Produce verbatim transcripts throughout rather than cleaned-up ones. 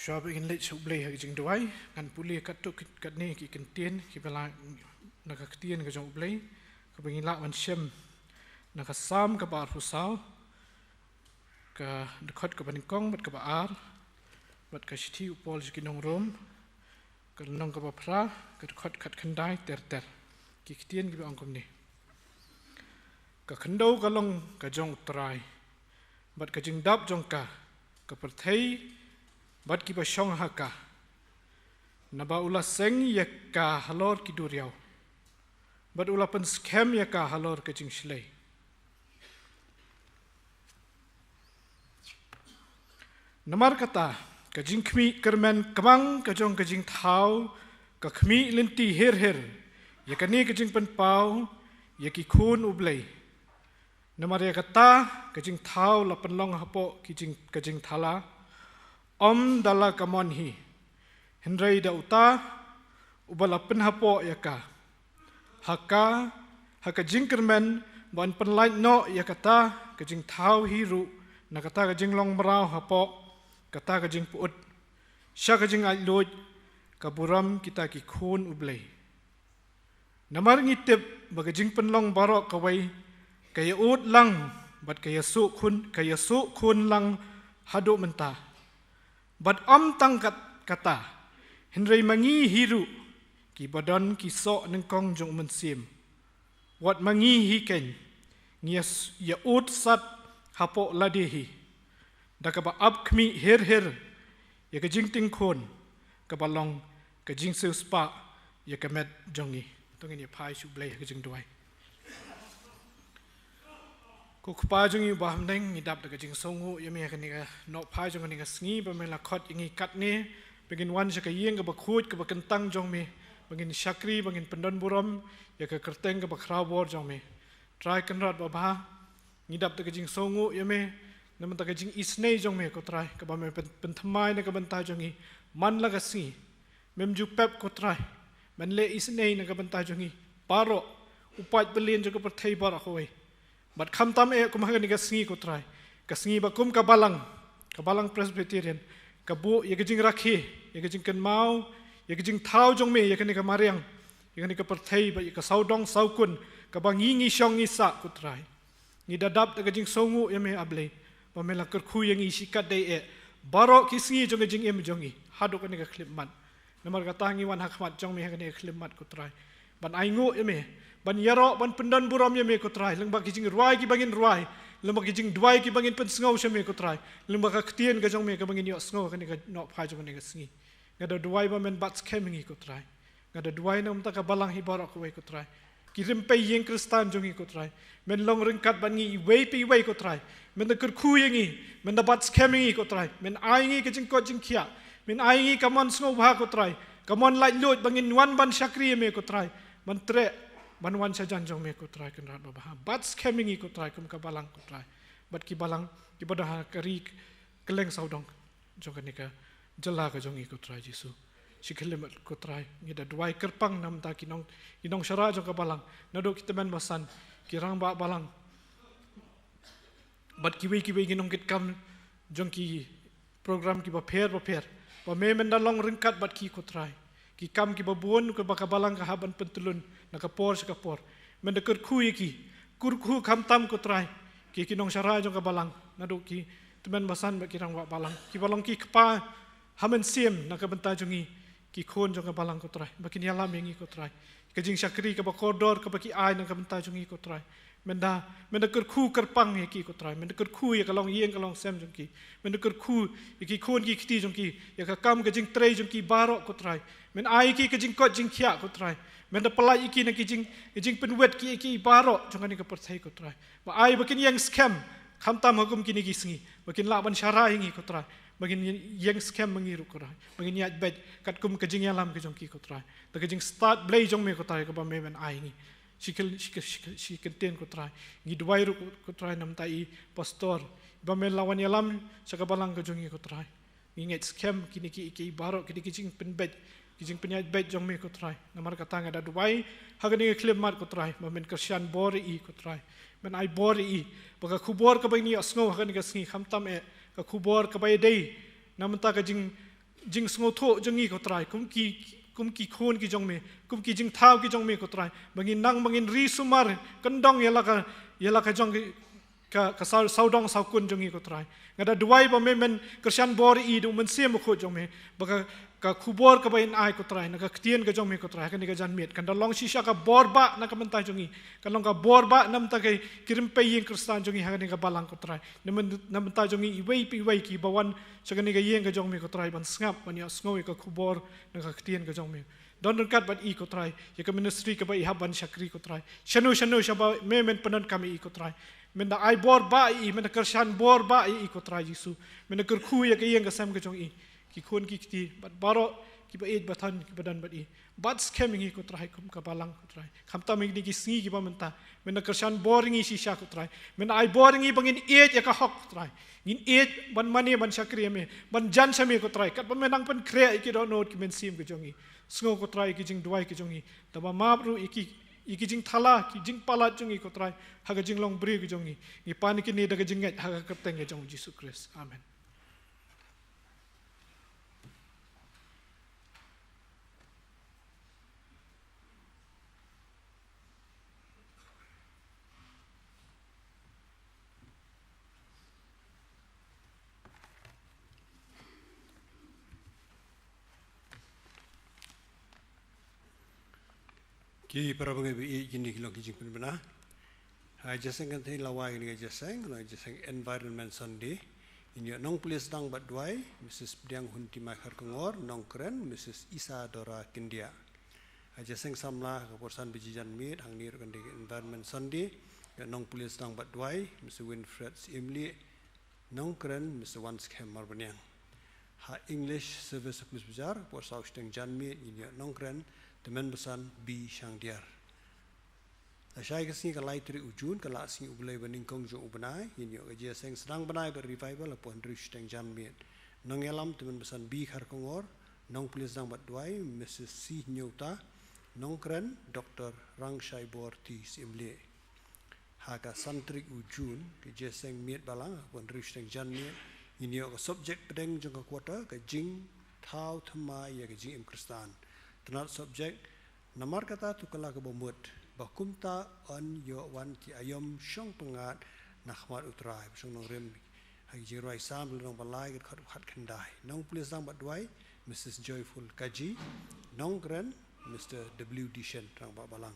Shuwa ba ngin leit sha U Blei ha ka jingduwai, ngan pule katto katne ki kyntien kiba la na ka ktien ka jong U Blei, kaba ngin lah ban shem na ka Salm kaba arphew saw, ka dkhot kaba nyngkong bad kaba ar, bad ka shithi u Paul sha ki nong Rom, ka lynnong kaba phra, ka dkhot khatkhyndai ter ter. Ki ktien kiba ong kumne: Ka khyndew ka long ka jong U Trai, bad ka jingdap jong ka, ka pyrthei bad kiba shong ha ka. Naba u la seng ïa ka halor ki duriaw, bad u la pynskhem ïa ka halor ka jingshlei. Namar kata, ka jingkhmih kyrmen kmang ka jong ka jingthaw ka khmih lynti her her ïa kane ka jingpynpaw ïa ki khun U Blei. Namar ïa kata ka jingthaw la pynlong hapoh ki jing, ka jingthala, ym da la ka mon hi, hynrei da uta uba la pynhapoh ïa ka. Ha ka, ha ka jingkyrmen, ban pynlait noh ïa kata ka jingthaw hi ruh na kata ka jinglong mraw hapoh kata ka jingpyut, sha ka jinglaitluid, ka burom kita ki khun U Blei. Namar ngi tip ba ka jingpynlong baroh kawei ka ïa ud lang bad ka ïa suh khun, ka ïa suh khun lang haduh mynta. Bad ym tang kat, kata, hynrei ma ngi hi ruh, kiba don ki soh nyngkong jong U Mynsiem, wat ma ngi hi keiñ, ngi ïa s-, ïa ud sat hapoh lade hi, da kaba ap khmih her her ïa ka jingtieng khun, kaba long ka jingsiewspah ïa ka met jong ngi. To ngin ïa phai sha U Blei ha ka jingduwai. Ko Kpa jong ngi uba ha bneng, ngi dap da ka jingsngewnguh ïa me ha kane ka nohphai jong kane ka sngi, ba me la khot ïa ngi katne, ba ngin wan sha ka ïing kaba khuid kaba kyntang jong me, ba ngin shakri, ba ngin pyndonburom ïa ka kyrteng kaba khraw bor jong me. Trai Kynrad babha, ngi dap da ka jingsngewnguh ïa me na ka bynta ka jingisynei jong me, ko Trai, kaba me pyn-, pynthymmai na ka bynta jong ngi man la ka sngi. Mem ju pep, ko Trai, ban leh isynei na ka bynta jong ngi baroh, u paid balian jong ka pyrthei baroh kawei. Bad khamtam eh kum ha kane ka sngi, ko Trai, ka sngi ba kum ka balang, ka balang Presbyterian, ka buh ïa ka jingrakhe, ïa ka jingkynmaw, ïa ka jingthaw jong me ïa kane ka mariang, ïa kane ka pyrthei, bad ïa ka sawdong sawkun kaba ngi ngi shong ngi sah, ko Trai. Ngi da dap da ka jingsngewnguh ïa me, A Blei, ba me la kyrkhu ïa ngi shikatdei eh baroh ki sngi jong ka jingim jong ngi haduh kane ka khyllipmat. Namar kata ngi wan ha khmat jong me ha kane ka khyllipmat, ko Trai, ban ainguh ïa me, ban ïaroh, ban pyndonburom ïa me, ko Trai, lyngba ki jingrwai kiba ngin rwai, lyngba ki jingduwai kiba ngin pynsngew sha me, ko Trai, lyngba ka ktien ka jong me kaba ngin ïohsngew ha kane ka nohphai jong kane ka sngi. Nga da duwai ba men bat skhem ïa ngi, ko Trai. Nga da duwai na ka bynta ka balang hi baroh kawei, ko Trai. Ki rympei ïing Khristan jong ngi, ko Trai, men long ryngkat bad ngi iwei pa iwei, ko Trai. Men da kyrkhu ïa ngi, men da bat skhem ïa ngi, ko Trai. Men ai ïa ngi ka jingkoit jingkhiah, men ai ïa ngi ka mon sngewbha, ko Trai, ka mon laitluid ba ngin wan ban shakri ïa me, ko Trai, ban treh, ban wan shajan jong me, ko Trai Kynrad babha. Bat skhem ïa ngi, ko Trai, kum ka balang, ko Trai, bad ki balang kiba don ha ka ri kylleng sawdong jong kane ka jylla ka jong ngi, ko Trai Jisu. Shi khyllipmat, ko Trai, ngi da duwai kyrpang na ka bynta ki nong, ki nongshara jong ka balang, naduh ki tymmen basan, ki rangbah balang, bad kiwei kiwei ki nongkitkam jong ki program kiba pher bapher, ba me men da long ryngkat bad ki, ko Trai. Ki kam kiba bun kaba ka balang ka hap ban pyntyllun na ka por sha ka por, men da kyrkhu ïa ki. Kyrkhu khamtam, ko Trai, ki, ki nongshara jong ka balang, naduh ki tymmen basan bad ki rangbah balang, kiba long ki kpa ha mynsiem na ka bynta jong ngi, ki khun jong ka balang, ko Trai, ba kin ïalam ïa ngi, ko Trai. Ka jingshakri kaba kordor kaba ki ai na ka bynta jong ngi, ko Trai, men da, men da kyrkhu kyrpang ïa ki, ko Trai, men da kyrkhu ïa ka longïing ka longsem jong ki, men da kyrkhu ïa ki khun ki kti jong ki, ïa ka kam ka jingtrei jong ki baroh, ko Trai. Men ai ïa ki ka jingkoit jingkhiah, ko Trai, men da pyllait ïa ki na ki jing, ki jingpynwit ki, ïa ki baroh jong kane ka pyrthei, ko Trai. Ba ai ba kin ïeng skhem, khamtam ha kum kine ki sngi, ba kin lah ban shara ïa ngi, ko Trai, ba kin ïeng skhem ma ngi ruh, ko Trai, ba kin ïaid beit katkum ka jingïalam ka jong ki, ko Trai, da ka jingstad Blei jong me, ko Trai, kaba me men ai ïa ngi. Shi kyl-, shi ky-, shi ky-, shi kyntien, ko Trai, ngi duwai ruh, ko Trai, na ka bynta i pastor, ba me la wan ïalam sha ka balang ka jong ngi, ko Trai. Ngi ngeit skhem kine ki, ki baroh kine ki jingpynbeit, ki jingpynïaid beit jong me, ko Trai. Namar kata nga da duwai ha kane ka khyllipmat, ko Trai, ba men kyrshan bor ïa i, ko Trai, men ai bor ïa i, ba ka khubor kaba ngi ïohsngew ha kane ka sngi, khamtam eh ka khubor kaba ïadei na ka bynta ka jing jingsngewthuh jong ngi, ko Trai, kum ki, kum ki khun ki jong me, kum ki jingthaw ki jong me, ko Trai, ba ngin nang, ba ngin ri sumar kyndong ïa la ka, ïa la ka jong ki, ka, ka saw, sawdong sawkun jong ngi, ko Trai. Nga da duwai ba me men kyrshan bor ïa i da u Mynsiem Bakhuid jong me, ba ka, ka khubor kaba in ai, ko Trai, na ka ktien ka jong me, ko Trai, ha kane ka janmiet kan da long shisha ka bor bah na ka bynta jong ngi, kan long ka bor bah na ka bynta ki rympei ïing Khristan jong ngi ha kane ka balang, ko Trai. Na byn-, na ka bynta jong ngi iwei pa iwei kiba wan sha kane ka ïing ka jong me, ko Trai, ban sngap, ban ïohsngew ïa ka khubor na ka ktien ka jong me. Don ryngkat bad i, ko Trai, ïa ka ministry kaba i hap ban shakri, ko Trai. Shano shano shaba me men pyndonkam ïa i, ko Trai, men da ai bor bah ïa i, men da kyrshan bor bah ïa i, ko Trai Jisu. Men da kyrkhu ïa ka ïing ka sem ka jong i, ki khun ki kti bad baroh kiba ïeit ba thon kiba don bad i. Bat skhem ïa ngi, ko Trai, kum ka balang, ko Trai. Khamtam ïa kine ki sngi kiba mynta, men da kyrshan bor ïa ngi shisha, ko Trai. Men da ai bor ïa ngi ba ngin ïeit ïa ka hok, ko Trai. Ngin ïeit ban mane, ban shakri ïa me, ban jan sha me, ko Trai, katba me nang pynkhreh ïa ki dohnud ki mynsiem ki jong ngi. Sngew, ko Trai, ïa ki jingduwai ki jong ngi, da ba map ruh ïa ki, ïa ki jingthala, ki jingpalat jong ngi, ko Trai, ha ka jinglong briew ki jong ngi. Ngi pan ïa kine da ka jingngeit ha ka kyrteng ka jong u Jisu Khrist. Amen. Ki para bangeit ba ïeit, kine ki long ki jingpynbna. Ha ka jingïaseng kynthei lawei kane ka jingïaseng, kane ka jingïaseng Environment Sunday. Ngin ïoh nongpule sdang bad duwai, Missus Pdiang Huntimai Kharkongor, nongkren, Missus Isadora Kyndiah. Ha ka jingïaseng samla, ka por san baje janmiet, hangne ruh kan dei ka Environment Sunday, ïoh nongpule sdang bad duwai, Mister Winfred Syiemlieh, nongkren, Mister Wanskhem Marbaniang. Ha English Service Police Bazar, por saw shiteng janmiet, ngin ïoh nongkren, Tymmen Basan B Shangdiar. Lashai ka sngi ka lai tarik u Jun, ka Lad Sngi U Blei ba nyngkong jong u bnai, ngin ïoh ka jingïaseng sdang bnai bad revival, ha por hynriew shiteng janmiet. Nongïalam, Tymmen Basan B Kharkongor, nongpule sdang bad duwai, Missus C Hynñiewta, nongkren, Doktor Rangshaibor T Syiemlieh. Ha ka san tarik u Jun, ka jingïaseng miet balang, ha por hynriew shiteng janmiet, ngin ïoh ka subject pdeng jong ka quarter, ka jingthaw thymmai ïa ka jingim Khristan. Tnat subject, namar kata to kylla kaba mut, ba kumta yn ïoh wan ki aïom shong pyngngad na khmat u Trai, ba shong nongrim. Ha ka jingrwai Salm lynnong ba lai, ka dkhot khatkhyndai. Nongpule sdang bad duwai, Missus Joyful Kaji, nongkren, Mister W D Shen, rangbah balang.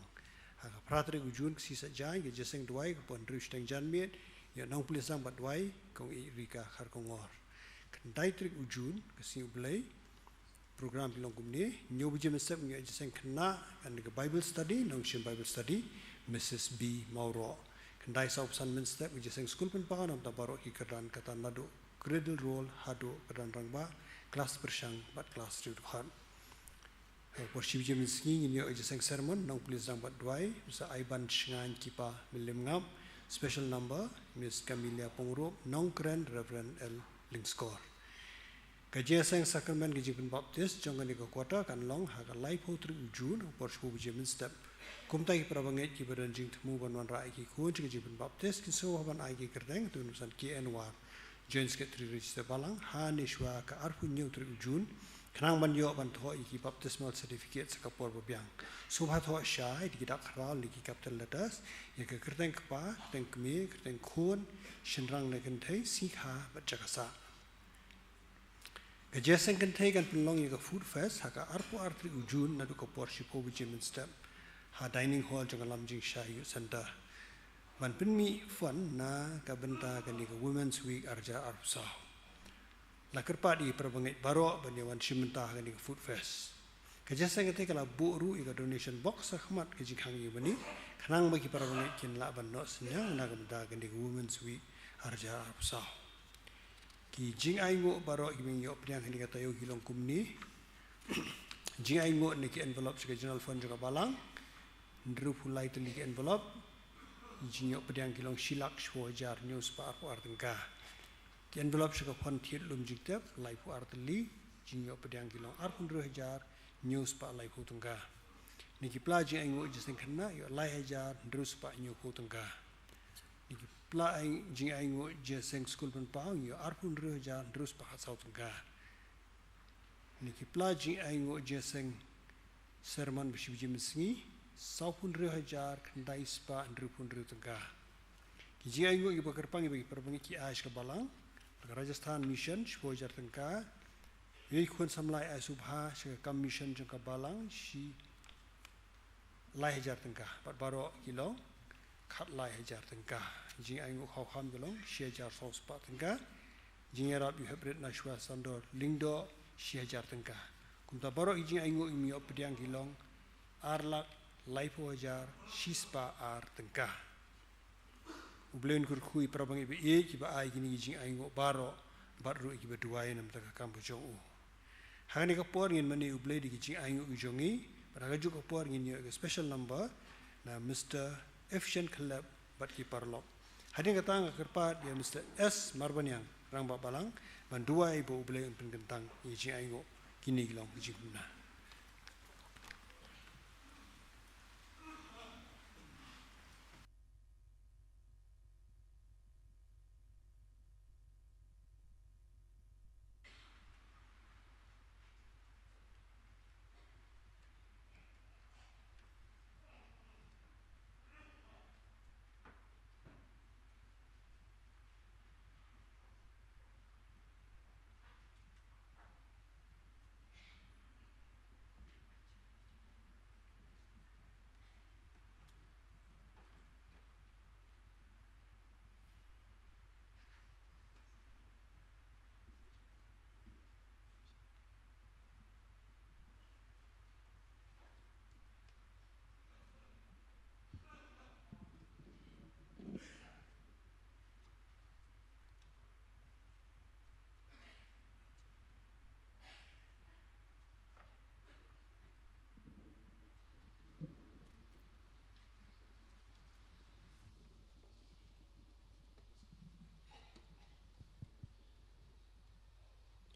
Ha ka phra tarik u Jun, ka sngi Saitjaiñ, ka jingïaseng duwai, ka por hynriew shiteng janmiet, ïoh nongpule sdang bad duwai, Kong Ïeid Rika Kharkongor. Khyndai tarik u Jun, ka Sngi U Blei, program ki long kumne, hynñiew baje mynstep ngin ïoh jingïaseng khynnah, kan dei ka Bible study, nongshim Bible study, Missus B Mawroh. Khyndai saw phew san mynstep, ka jingïaseng skul pynpaw, namar baroh ki kyrdan, kata naduh cradle roll haduh kyrdan rangbah, klas pyrshang bad klas riewdkhot. Ha por shi baje mynsngi ngin ïoh jingïaseng sermon, nongpule sdang bad duwai, Mister Aiban Shngain Kipa Mylliem Ngap, special number, Miss Camelia Pyngrope, nongkren, Reverend L Lyngskor. Ka jingïaseng sakramen ka jingpynbaptis jong kane ka quarter kan long ha ka laiphew tarik u Jun, ha por shiphew baje mynstep. Kumta ki para bangeit kiba don jingthmu ban wanrah ïa ki khun sha ka jingpynbaptis, kin sngewbha ban ai ki kyrteng, to Mister K N War, Joint Secretary Register Balang, ha ne shuwa ka arphew hynñiew tarik u Jun, khnang ban ïoh ban thoh ïa ki baptismal certificate sa ka por ba biang. Sngewbha thoh shai da ki dak khraw ne ki capital letters, ïa ka kyrteng kpa, kyrteng kmie, kyrteng khun, shynrang ne kynthei, sngi kha bad jaka sah. Ka jingïaseng kynthei kan pynlong ïa ka Food Fest ha ka arphew ar tarik u Jun naduh ka por shiphew baje mynstep ha dining hall jong ka Lamjingshai Youth Centre. Ban pynmih fund na ka bynta kane ka Women's Week arhajar arphew saw. La kyrpad ïa ki para bangeit baroh ban ïa wan shim bynta ha kane ka Food Fest. Ka jingïaseng kynthei ka la buh ruh ïa ka donation box ha khmat ka jingkhang ïing mane, khnang ba ki para bangeit kin lah ban noh synñiang na ka bynta kane ka Women's Week arhajar arphew saw. Ki jingainguh baroh kiba ngin ïoh pdiang ha kane ka taïew ki long kumne. Jingainguh na ki envelope sha ka General Fund jong ka Balang, hynriewphew lai tylli ki envelope. Ki jingïoh pdiang ki long shi lak shiphew hajar hynñiew spah arphew ar tyngka. Ki envelope sha ka Fund Thied Lum Jingtep, laiphew ar tylli. Ki jingïoh pdiang ki long arphew hynriew hajar hynñiew spah laiphew tyngka. Na ki pla jingainguh jingïaseng khynnah, ïoh lai hajar hynriew spah hynñiewphew tyngka. Na ki pla ai-, jingainguh jingïaseng skul pynpaw, ïoh arphew hynriew hajar hynriew spah khatsaw tyngka. Ki pla jingainguh jingïaseng sermon ba shi baje mynsngi, sawphew hynriew hajar khyndai spah hynriewphew hynriew tyngka. Ki jingainguh kiba kyrpang kiba ki para bangeit ki ai sha ka balang, ka Rajasthan Mission shiphew hajar tyngka, Ïa i khun samla i ai sngewbha sha ka kam mission jong ka balang shi lai hajar tyngka. Bad baroh ki long khatlai hajar tyngka. Jingainguh khawkham ki long shi hajar saw spah tyngka. Jingïarap ïa u heprit na shuwa sandor Lyngdoh shi hajar tyngka. Kumta baroh ki jingainguh ïa u pdiang ki long ar lak laiphew hajar shi spah ar tyngka. U Blei un kyrkhu ïa para bangeit ba ïeit kiba ai kine ki jingainguh baroh bad ruh ïa kiba duwai namar ka kam ka jong u. Ha kane ka por ngin mane U Blei da ki jingainguh ki jong ngi, bad ha kajuh ka por ngin ïoh ïa ka special number na Mister Efshan Khlep bad ki paralok. Hadien kata nga kyrpad ïa Mister S Marbaniang, Rangbah Balang, ban duwai ba U Blei un pynkyntang ïa ki jingainguh, kine ki long ki jingkynmaw.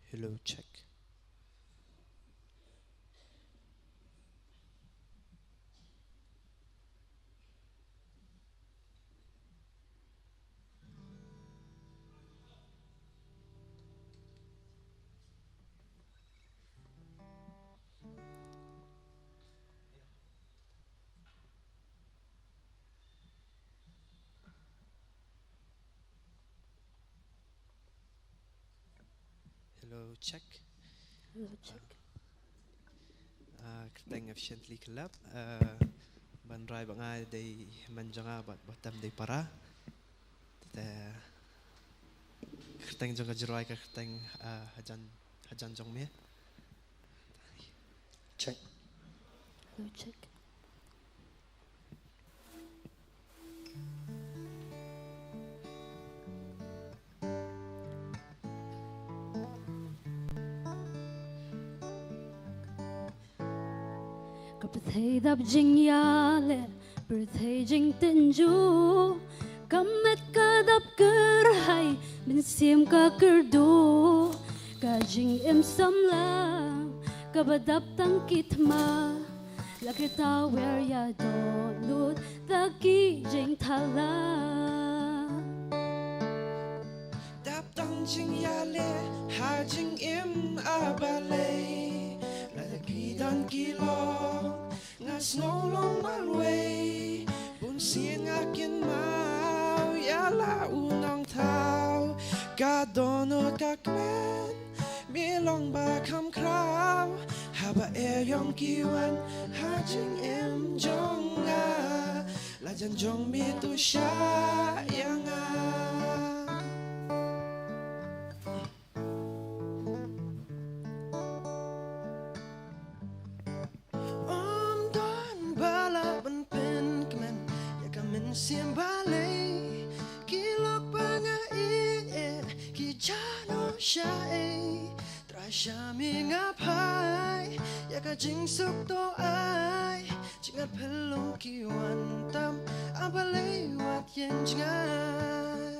Hello, check. Hello, check. Hello, check. Ah, kyrteng Efficiently Khlep. Ah, ban rai ba nga dei man jong nga bad ba tam dei para. Te kyrteng jong ka jingrwai ka kyrteng, ah, hajan, hajan jong me. Check. Hello, check. Ka pyrthei dap jingïaleh, pyrthei jingtynjuh, ka met ka dap kyrhai, mynsiem ka kyrduh, ka jingim samla, kaba dap tang ki thma, la ki tawiar ïa dohnud da ki jingthala. Dap tang jingïaleh ha jingim a balei, lada ki don ki long, nga sngew long marwei. Bun sien nga kynmaw ïa la u nongthaw, ka dohnud ka kmen, me long ba kham khraw, haba e ïong ki wan ha jingim jong nga, la jan jong me tu shah ïa nga. Ym don ba lah ban pynkmen ïa ka mynsiem balei, ki lok ba nga ïeit eh ki jano shah ei. Trai sha me nga phai ïa ka jingsuk to ai, jingïaphyllung ki wan tam, a balei wat ïeng jngai.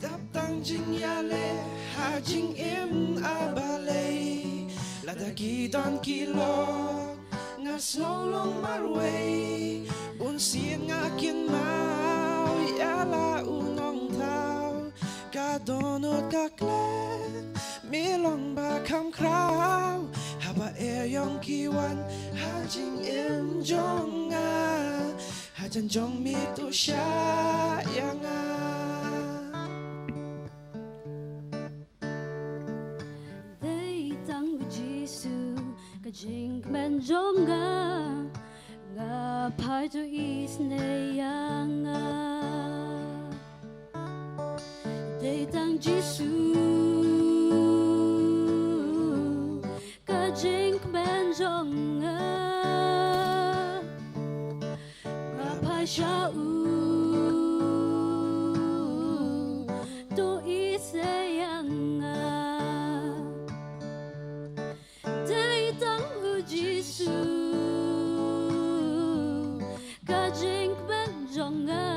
Dap tang jingïaleh ha jingim a balei, lada ki don ki long, nga sngew long marwei. Bun sien nga kynmaw ïa la u nongthaw, ka dohnud ka klet, me long ba kham khraw, haba eriong ki wan ha jingim jong nga, hajan jong me to shah ïa nga. Dei tang u Jisu ka jingkmen jong nga, nga phai to isynei ïa nga. Dei tang Jisu ka jingkmen jong nga, nga phai sha u to isynei ïa nga. Dei tang u Jisu ka jingkmen jong nga,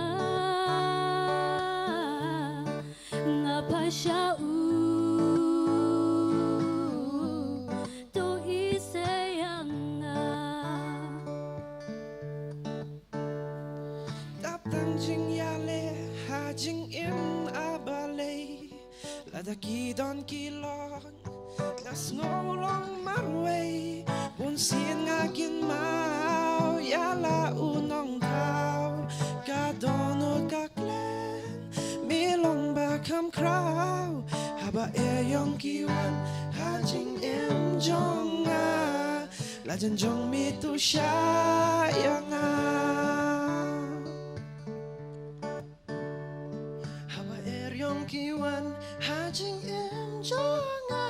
nga phai sha u to isynei ïa nga. Dap tang jingïaleh ha jingim a balei, lada ki don ki long, nga sngew long marwei. Bunsien nga kynmaw ïa la u Nongthaw, ka dohnud ka khlem, me long ba kham khraw, haba eriong ki wan ha jingim jong nga, lajan jong me to shah ïa nga. Haba eriong ki wan ha jingim jong nga,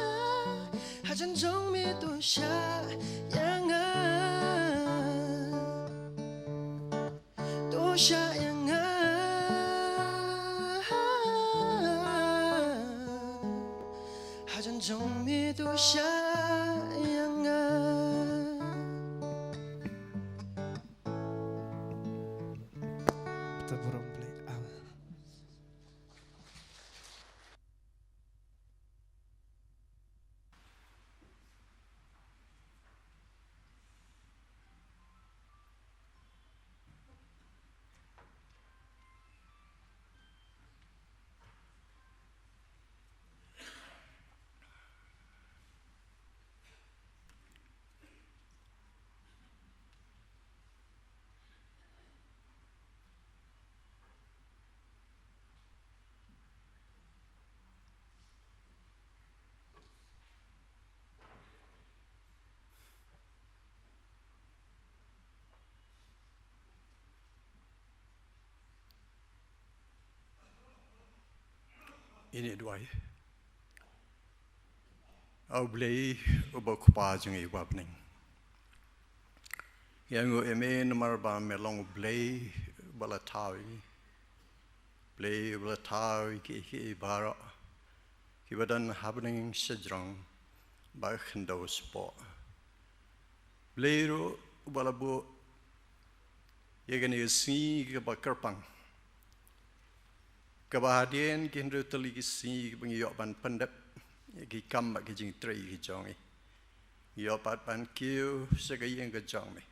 hajan jong me to shah ïa nga, to shah ïa nga. Hajan jong me to shah ïa nga. Te burom Blei. Amen. Ngin ïa duwai. A U Blei uba u Kpa jong ngi uba ha bneng, ngi ainguh ïa me namar ba me long U Blei uba la thaw ïa ngi, Blei uba la thaw ïa kiei kiei baroh kiba don ha bneng shajrong bad khyndew shapoh. Blei ruh uba la buh ïa kane ka sngi kaba kyrpang, kaba hadien ki hynriew tylli ki sngi kiba ngi ïoh ban pyndep ïa ki kam bad ki jingtrei ki jong ngi, ngi ïoh pat ban kiew sha ka ïing ka jong me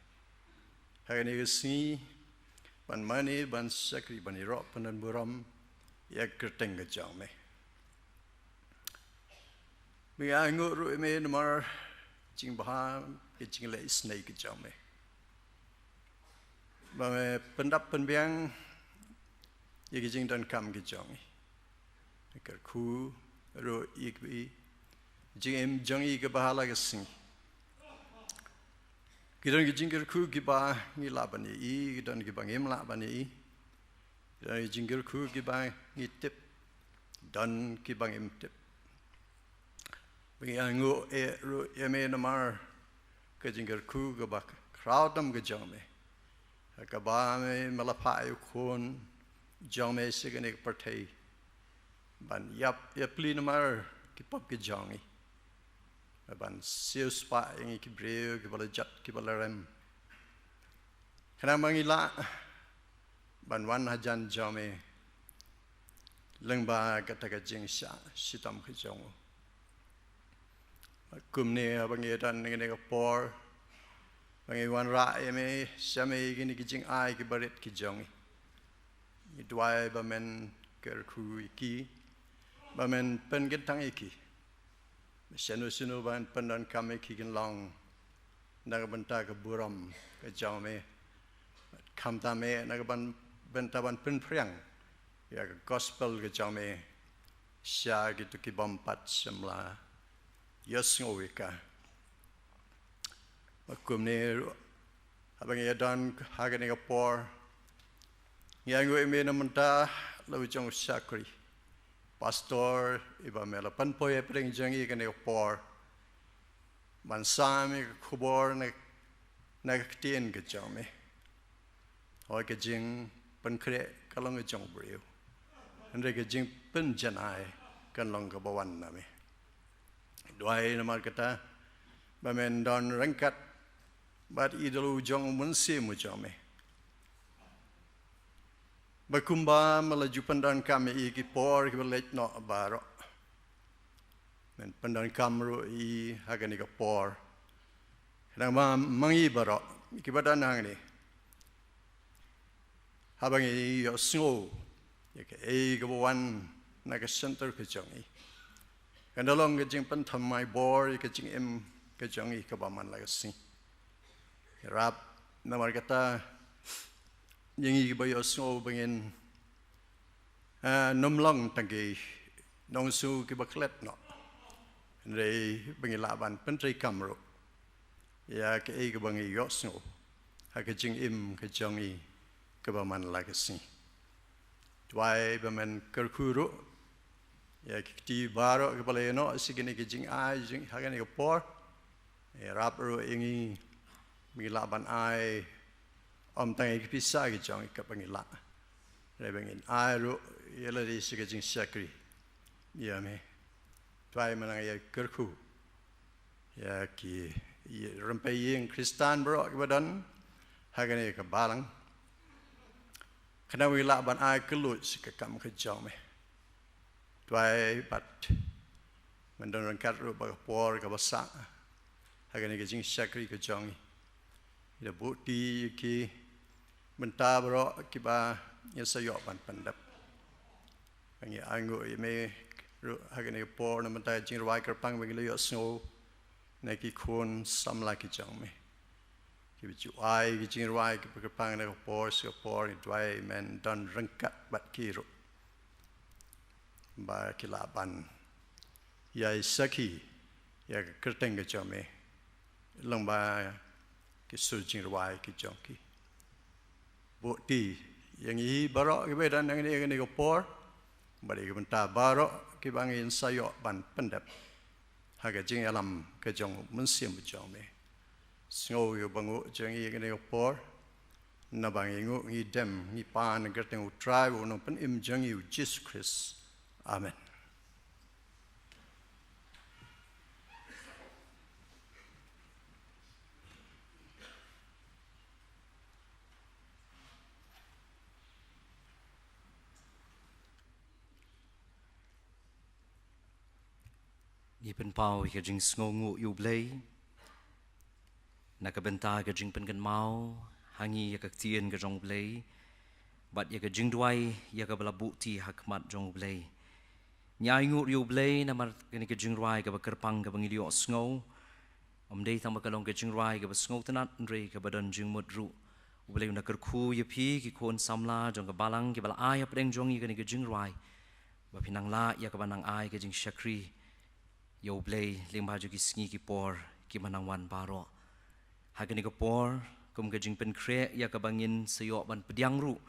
ha kane ka sngi, ban mane, ban shakri, ban ïaroh pyndonburom ïa ka kyrteng ka jong me. Ba ngi ainguh ruh ïa me namar jingbha ka jingleh isynei ka jong me, ba me pyndap pynbiang ïa ki jingdonkam ki jong ngi. Kyrkhu ruh ïa ki jingim jong ngi kiba ha la ka sngi. Ki don ki jingkyrkhu kiba ngi lah ban ïohi, ki don kiba ngim lah ban ïohi. Ki don ki jingkyrkhu kiba ngi tip, don kiba ngim tip. Ba ngi ainguh ruh ïa me namar ka jingkyrkhu kaba khraw tam ka jong me, ha kaba me, me la phah ïa u Khun jong me sha kane ka pyrthei ban ïap ïapli namar ki pop ki jong ngi, ban siewspah ïa ngi ki briew kiba la jot kiba la rem, khnang ba ngi lah ban wan hajan jong me lyngba kata ka jingshah shitom ka jong u. Kumne haba ngi don ha kane ka por ba ngi wanrah ïa me, sha me ïa kine ki jingai kiba rit ki jong ngi, ngi duwai ba men kyrkhu ïa ki, ba men pynkyntang ïa ki, Shano shano ban pyndonkam ïa ki kin long na ka bynta ka burom ka jong me. Khamtam eh na ka ban bynta ban pynphriang ïa ka gospel ka jong me sha kito ki bym pat shym la ïohsngew ïa ka. Ba kumne ruh haba ngi ïa don ha kane ka por, ngi ïa nguh ïa me na ka bynta la u jong u shakri pastor iba me la pynpoi hapdeng jong ngi kane ka por ban sam ïa ka khubor na, na ka ktien ka jong me. Hooid, ka jingpynkhreh ka long ka jong u briew, hynrei ka jingpynjanai kan long kaba wan na me. Duwai namar kata ba men don ryngkat bad i da u jong u Mynsiem u jong me. Ba kumba me la ju pyndonkam ïa i ki por kiba leit noh baroh, men pyndonkam ruh ïa i ha kane ka por. Khnang ba ma ngi baroh kiba don hangne, haba ngi ïohsngew ïa kaei kaba wan na ka center ka jong i, kan da long ka jingpynthymmai bor ïa ka jingim ka jong i kaba man la ka sngi. Ïarap namar kata ïa ngi kiba ïohsngew ba ngin, ah, nym long tang ki nongïohsngew kiba klet noh, hynrei ba ngi lah ban pyntreikam ruh ïa kaei kaba ngi ïohsngew ha ka jingim ka jong i kaba man la ka sngi. Duwai ba men kyrkhu ruh ïa ki kti baroh kiba la ïehnoh sha kane ka jingai jing ha kane ka por. Ïarap ruh ïa ngi ba ngi lah ban ai ym tang ïa ki pisa ki jong i kaba ngi lah, hynrei ba ngin ai ruh ïa lade sha ka jingshakri ïa me. Duwai, men nang ïa kyrkhu ïa ki, ïa rympei ïing Khristan baroh kiba don ha kane ka balang, khnang ba ngi lah ban ai kylluid sha ka kam ka jong me. Duwai bad men don ryngkat ruh bad ka por kaba sah ha kane ka jingshakri ka jong i. Ïa buh ti ïa ki bynta baroh kiba ngi sa ïoh ban pyndep. Ba ngi ainguh ïa me ruh ha kane ka por na ka bynta ka jingrwai kyrpang ba ngi la ïohsngew na ki khun samla ki jong me kiba ju ai ki jingrwai kiba kyrpang na ka por sha ka por. Ngi duwai men don ryngkat bad ki ruh ba ki lah ban ïai sakhi ïa ka kyrteng ka jong me lyngba ki sur jingrwai ki jong ki. Buh ti ïa ngi baroh kiba don hangne ha kane ka por bad ïa ki bynta baroh kiba ngin sa ïoh ban pyndep ha ka jingïalam ka jong u Mynsiem jong me. Sngew ïa u banguh jong ngi ha kane ka por, naba ngi nguh ngi dem ngi pan ha ka kyrteng u Trai bad u Nongpynim jong ngi u Jisu Khrist. Amen. Ngi pynpaw ïa ka jingsngewnguh ïa u Blei na ka bynta ka jingpynkynmaw ha ngi ïa ka ktien ka jong u Blei bad ïa ka jingduwai ïa kaba la buh ti ha khmat jong u Blei. Ngi ainguh ïa u Blei namar kane ka jingrwai kaba kyrpang kaba ngi la ïohsngew. Ym dei tang ba ka long ka jingrwai kaba sngewtynnat hynrei kaba don jingmut ruh. U Blei un da kyrkhu ïa phi ki khun samla jong ka balang kiba la ai hapdeng jong ngi kane ka jingrwai, ba phin nang lah ïa kaba nang ai ka jingshakri ïa u Blei lyngba jong ki sngi ki por kiba nang wan baroh. Ha kane ka por, kum ka jingpynkhreh ïa kaba ngin sa ïoh ban pdiang ruh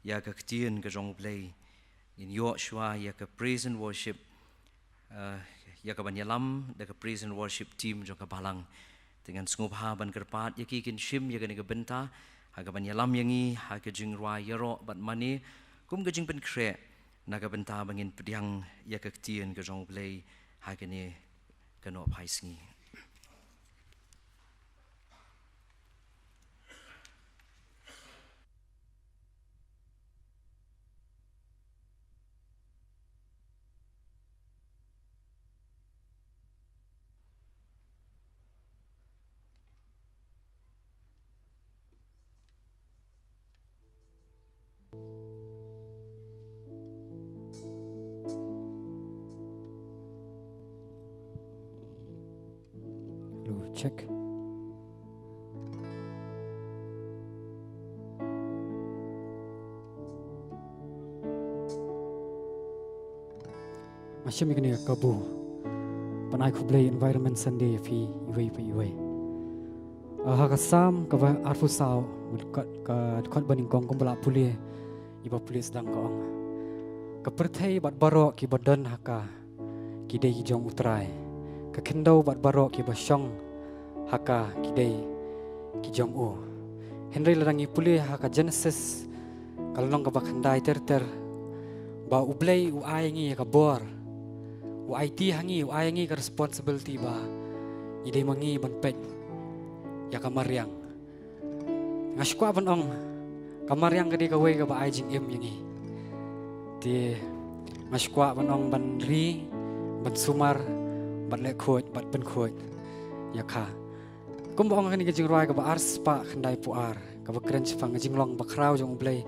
ïa ka ktien ka jong u Blei, ngin ïoh shuwa ïa ka praise and worship, eh, ïa kaban ïalam da ka praise and worship team jong ka balang. Te ngan sngewbha ban kyrpad ïa ki kin shim ïa kane ka bynta ha kaban ïalam ïa ngi ha ka jingrwai ïaroh bad mane kum ka jingpynkhreh na ka bynta ba ngin pdiang ïa ka ktien ka jong u Blei ha kane ka nohphai sngi. Check. Nga shim ïa kane ka kabu ban ai khublei Environment Sunday ïa phi iwei pa iwei. Ah, ha ka Salm kaba arphew saw, ka dkhot, ka dkhot banyngkong kumba la pule, iba pule sdang ka ong: Ka pyrthei bad baroh kiba don ha ka ki dei ki jong U Trai. Ka khyndew bad baroh kiba shong ha ka ki dei ki jong u. Hynrei lada ngi pule ha ka Genesis, ka lynnong kaba khyndai ter ter, ba U Blei u ai ngi ïa ka bor, u aiti ha ngi, u ai ngi ka responsibility ba ngi dei ma ngi ban peit ïa ka mariang. Nga sngewkwah ban ong, ka mariang ka dei kawei kaba ai jingim ïa ngi. Te nga sngewkwah ban ong ban ri, ban sumar, bad leh khuid, bad pynkhuid ïa ka. Kumba ong kane ka jingrwai kaba ar spah khyndai phew ar, kaba kren shaphang ka jinglong bakhraw jong U Blei.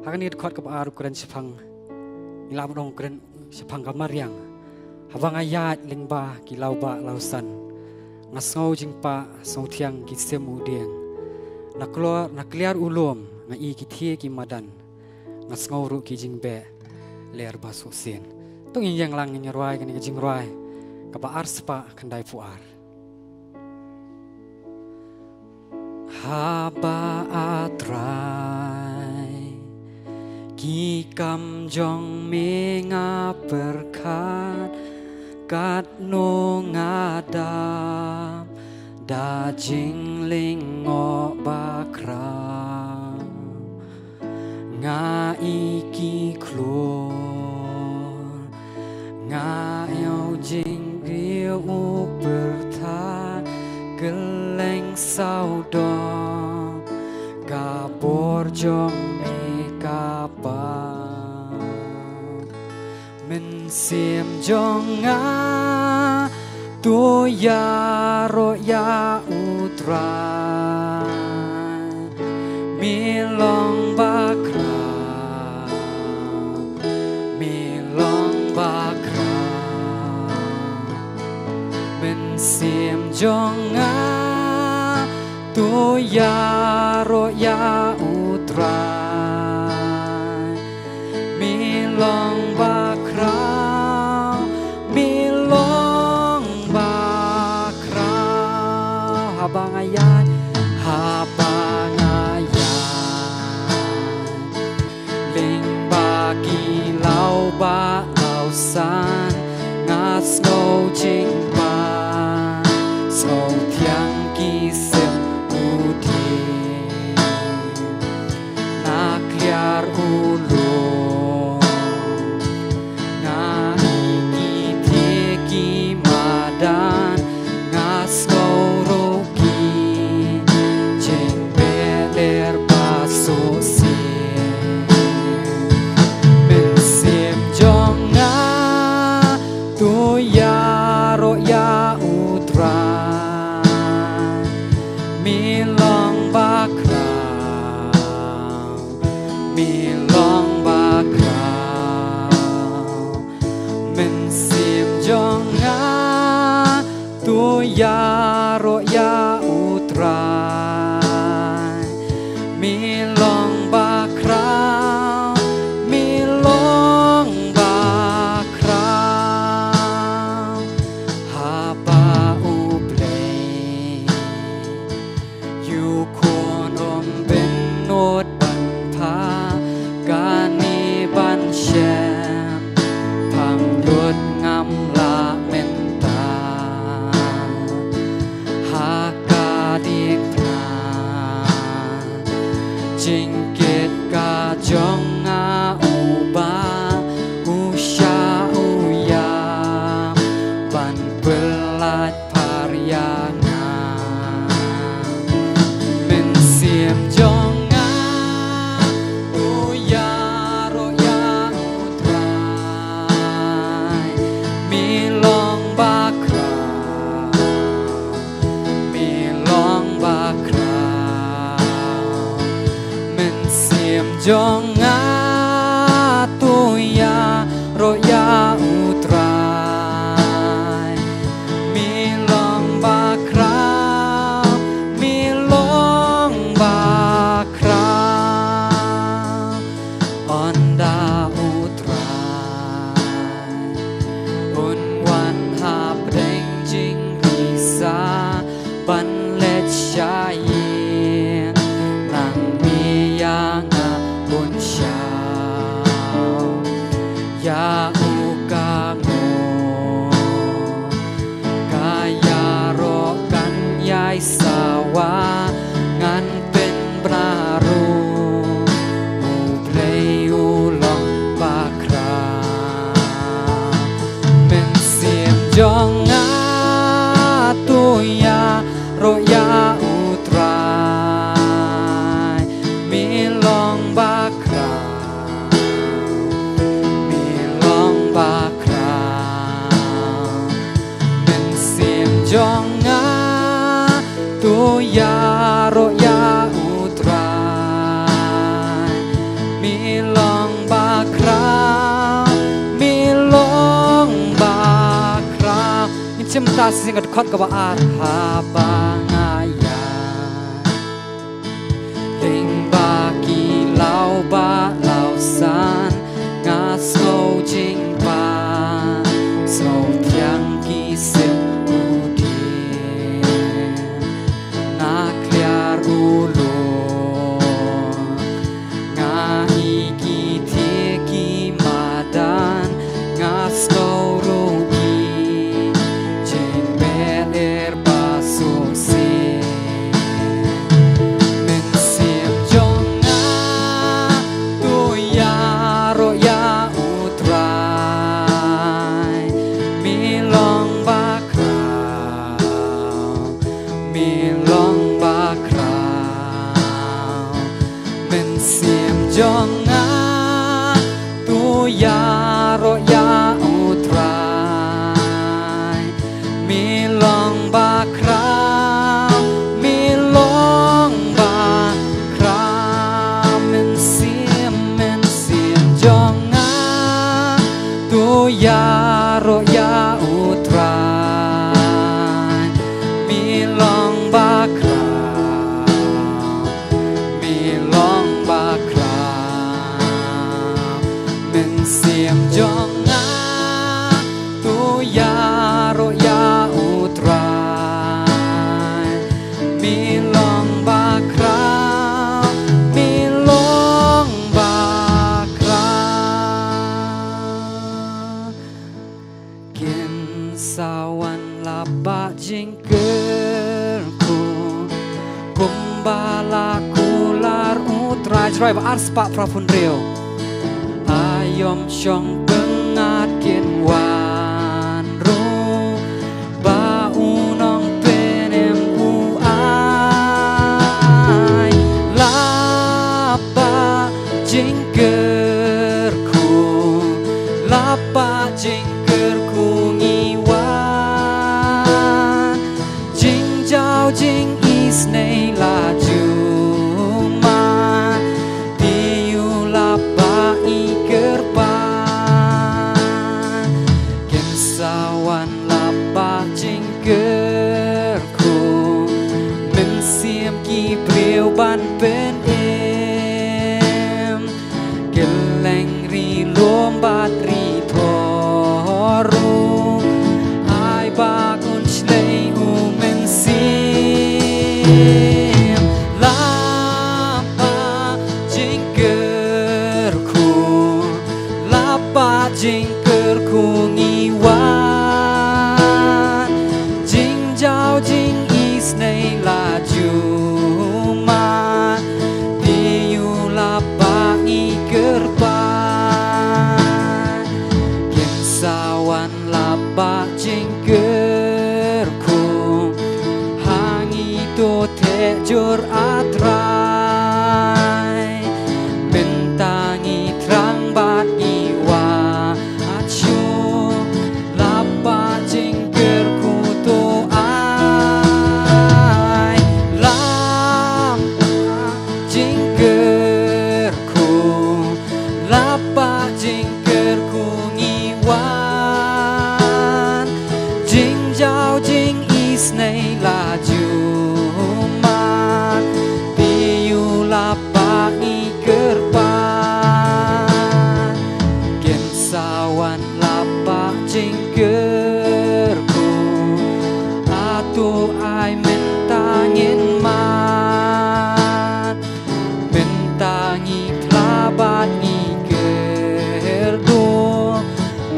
Ha kane ka dkhot kaba ar u kren shaphang, ngi lah ban ong u kren shaphang ka mariang. Haba nga ïaid lyngba ki lawbah lawsan, nga sngew jingpah, sngewthiang ki sim u dieng. Na kliar, na kliar u lum, nga i ki thie ki madan. Nga sngew ruh ki jingbeh ler ba suhsien. To ngin ïeng lang ngin ïa rwai kane ka jingrwai kaba ar spah khyndai phew ar. Haba A Trai, ki kam jong me nga pyrkhat, katno nga dap da jinglyngngoh bakhraw. Nga i ki khlur, nga ïoh jingriewpyrthat, kylleng sawdong ka bor jong me ka pang. Mynsiem jong nga to ïaroh ïa U Trai. Me long bakhraw, me long bakhraw. Mynsiem jong nga to ïaroh ïa U Trai. Me long bakhraw, me long bakhraw. Haba nga ïaid, haba nga ïaid lyngba ki lawbah lawsan, nga sngew jingpang, sngewthiang ki sim u dieng. Na kliar u lum, nga i ki thie ki madan, nga sngew ruh ki jingbeh ler ba suhsien. Mynsiem jong nga to ïaroh Sing ka dkhot kaba ar. Haba nga ïaid lyngba ki law ba law san, nga sngew jingpang, sngew thiang ki sim u dieng. Na khlieh u lum, nga ïohi ki thiah ki madan, nga sngew ruh ki jingpher ba suk sih. Mynsiem jong nga to ïaroh ïa U Trai, me long bakhraw, me long bakhraw. Mynsiem jong nga to ïaroh ïa U Trai, me long bakhraw, me long bakhraw. Mynsiem, mynsiem jong nga to ïaroh ïa U Trai, me long bakhraw, me long bakhraw. Mynsiem jong nga to ïaroh ïa U Trai, me long bakhraw, me long bakhraw. Kin sa wan lap ba jingkyrkhu, kumba la kular U Trai. Jroi ba ar spah phra phew hynriew. Aïom shong pyngngad kin wan ruh, ba u Nongpynim u ai. Lap ba jingkyrkhu, lap ba jingkyrkhu ngi wan. Jingjaw jingisynei la ju mad, te ïoh lap ba i kyrpad. Kin sa wan lap ba jingkyrkhu, mynsiem ki briew ban pynim. Kylleng ri lum bad ri thor ruh, ai ba un shlei u Mynsiem. Lap ba jingkyrkhu, lap ba jingkyrkhu ngi wan. Jingjaw jingisynei la ju mad, te ïoh lap ba i kyrpad. Kin sa wan lap ba jingkyrkhu, ha ngi to theh jur A Trai. Mynta ngi thrang bad ngi wad shuh, lap ba jingkyrkhu to ai. Lap ba jingkyrkhu, lap ba jingkyrkhu ngi wan. Jingjaw jingisynei la ju mad, te ïoh lap ba i kyrpad. Kin sa wan lap ba jingkyrkhu, a to ai mynta ngin mad. Mynta ngi phla bad ngi kyrduh,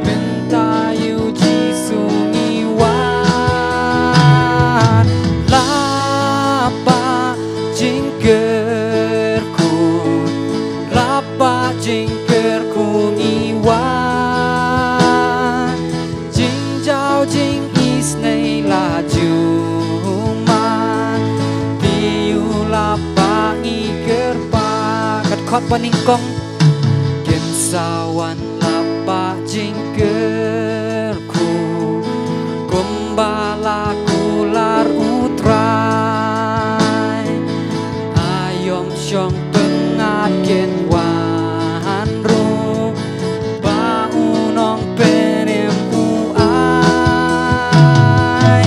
mynta ïa u Jisu ngi wad. Lap ba jingkyrkhu, lap ba jingkyrkhu ngi wad. Jingjaw jingisynei la ju mad, te ïoh lap ba i kyrpad. Ka dkhot ba nyngkong. Kin sa wan lap ba jingkyrkhu, kumba la kular U Trai. Aïom shong pyngngad kin wan ruh, ba u Nongpynim u ai.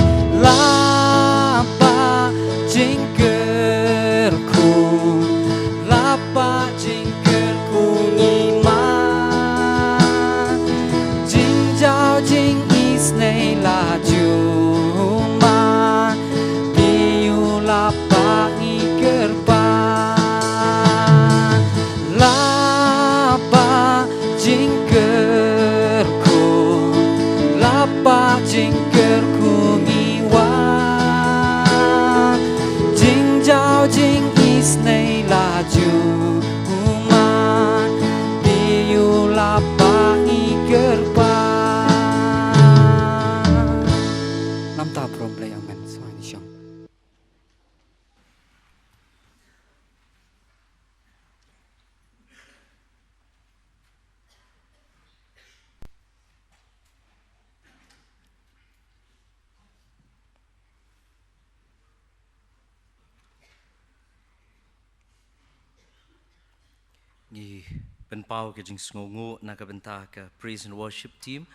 Ngi pynpaw ka jingsngewnguh na ka bynta ka praise and worship team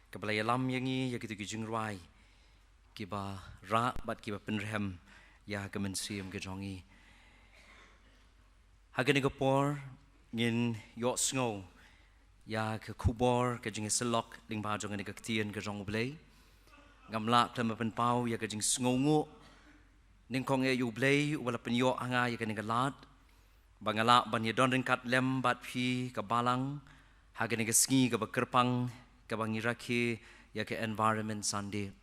kaba la ïalam ïa ngi ïa kito ki jingrwai kiba rah bad kiba pynrhem ïa ka mynsiem ka jong ngi. Ha kane ka por ngin ïohsngew ïa ka khubor ka jingïasyllok lyngba jong kane ka ktien ka jong U Blei. Ngam lah khlem pynpaw ïa ka jingsngewnguh nyngkong eh ïa U Blei uba la pynïoh ha nga ïa kane ka lad ba nga lah ban ïadon ryngkat lem bad phi ka balang ha kane ka sngi kaba kyrpang kaba ngi rakhe ïa ka Environment Sunday.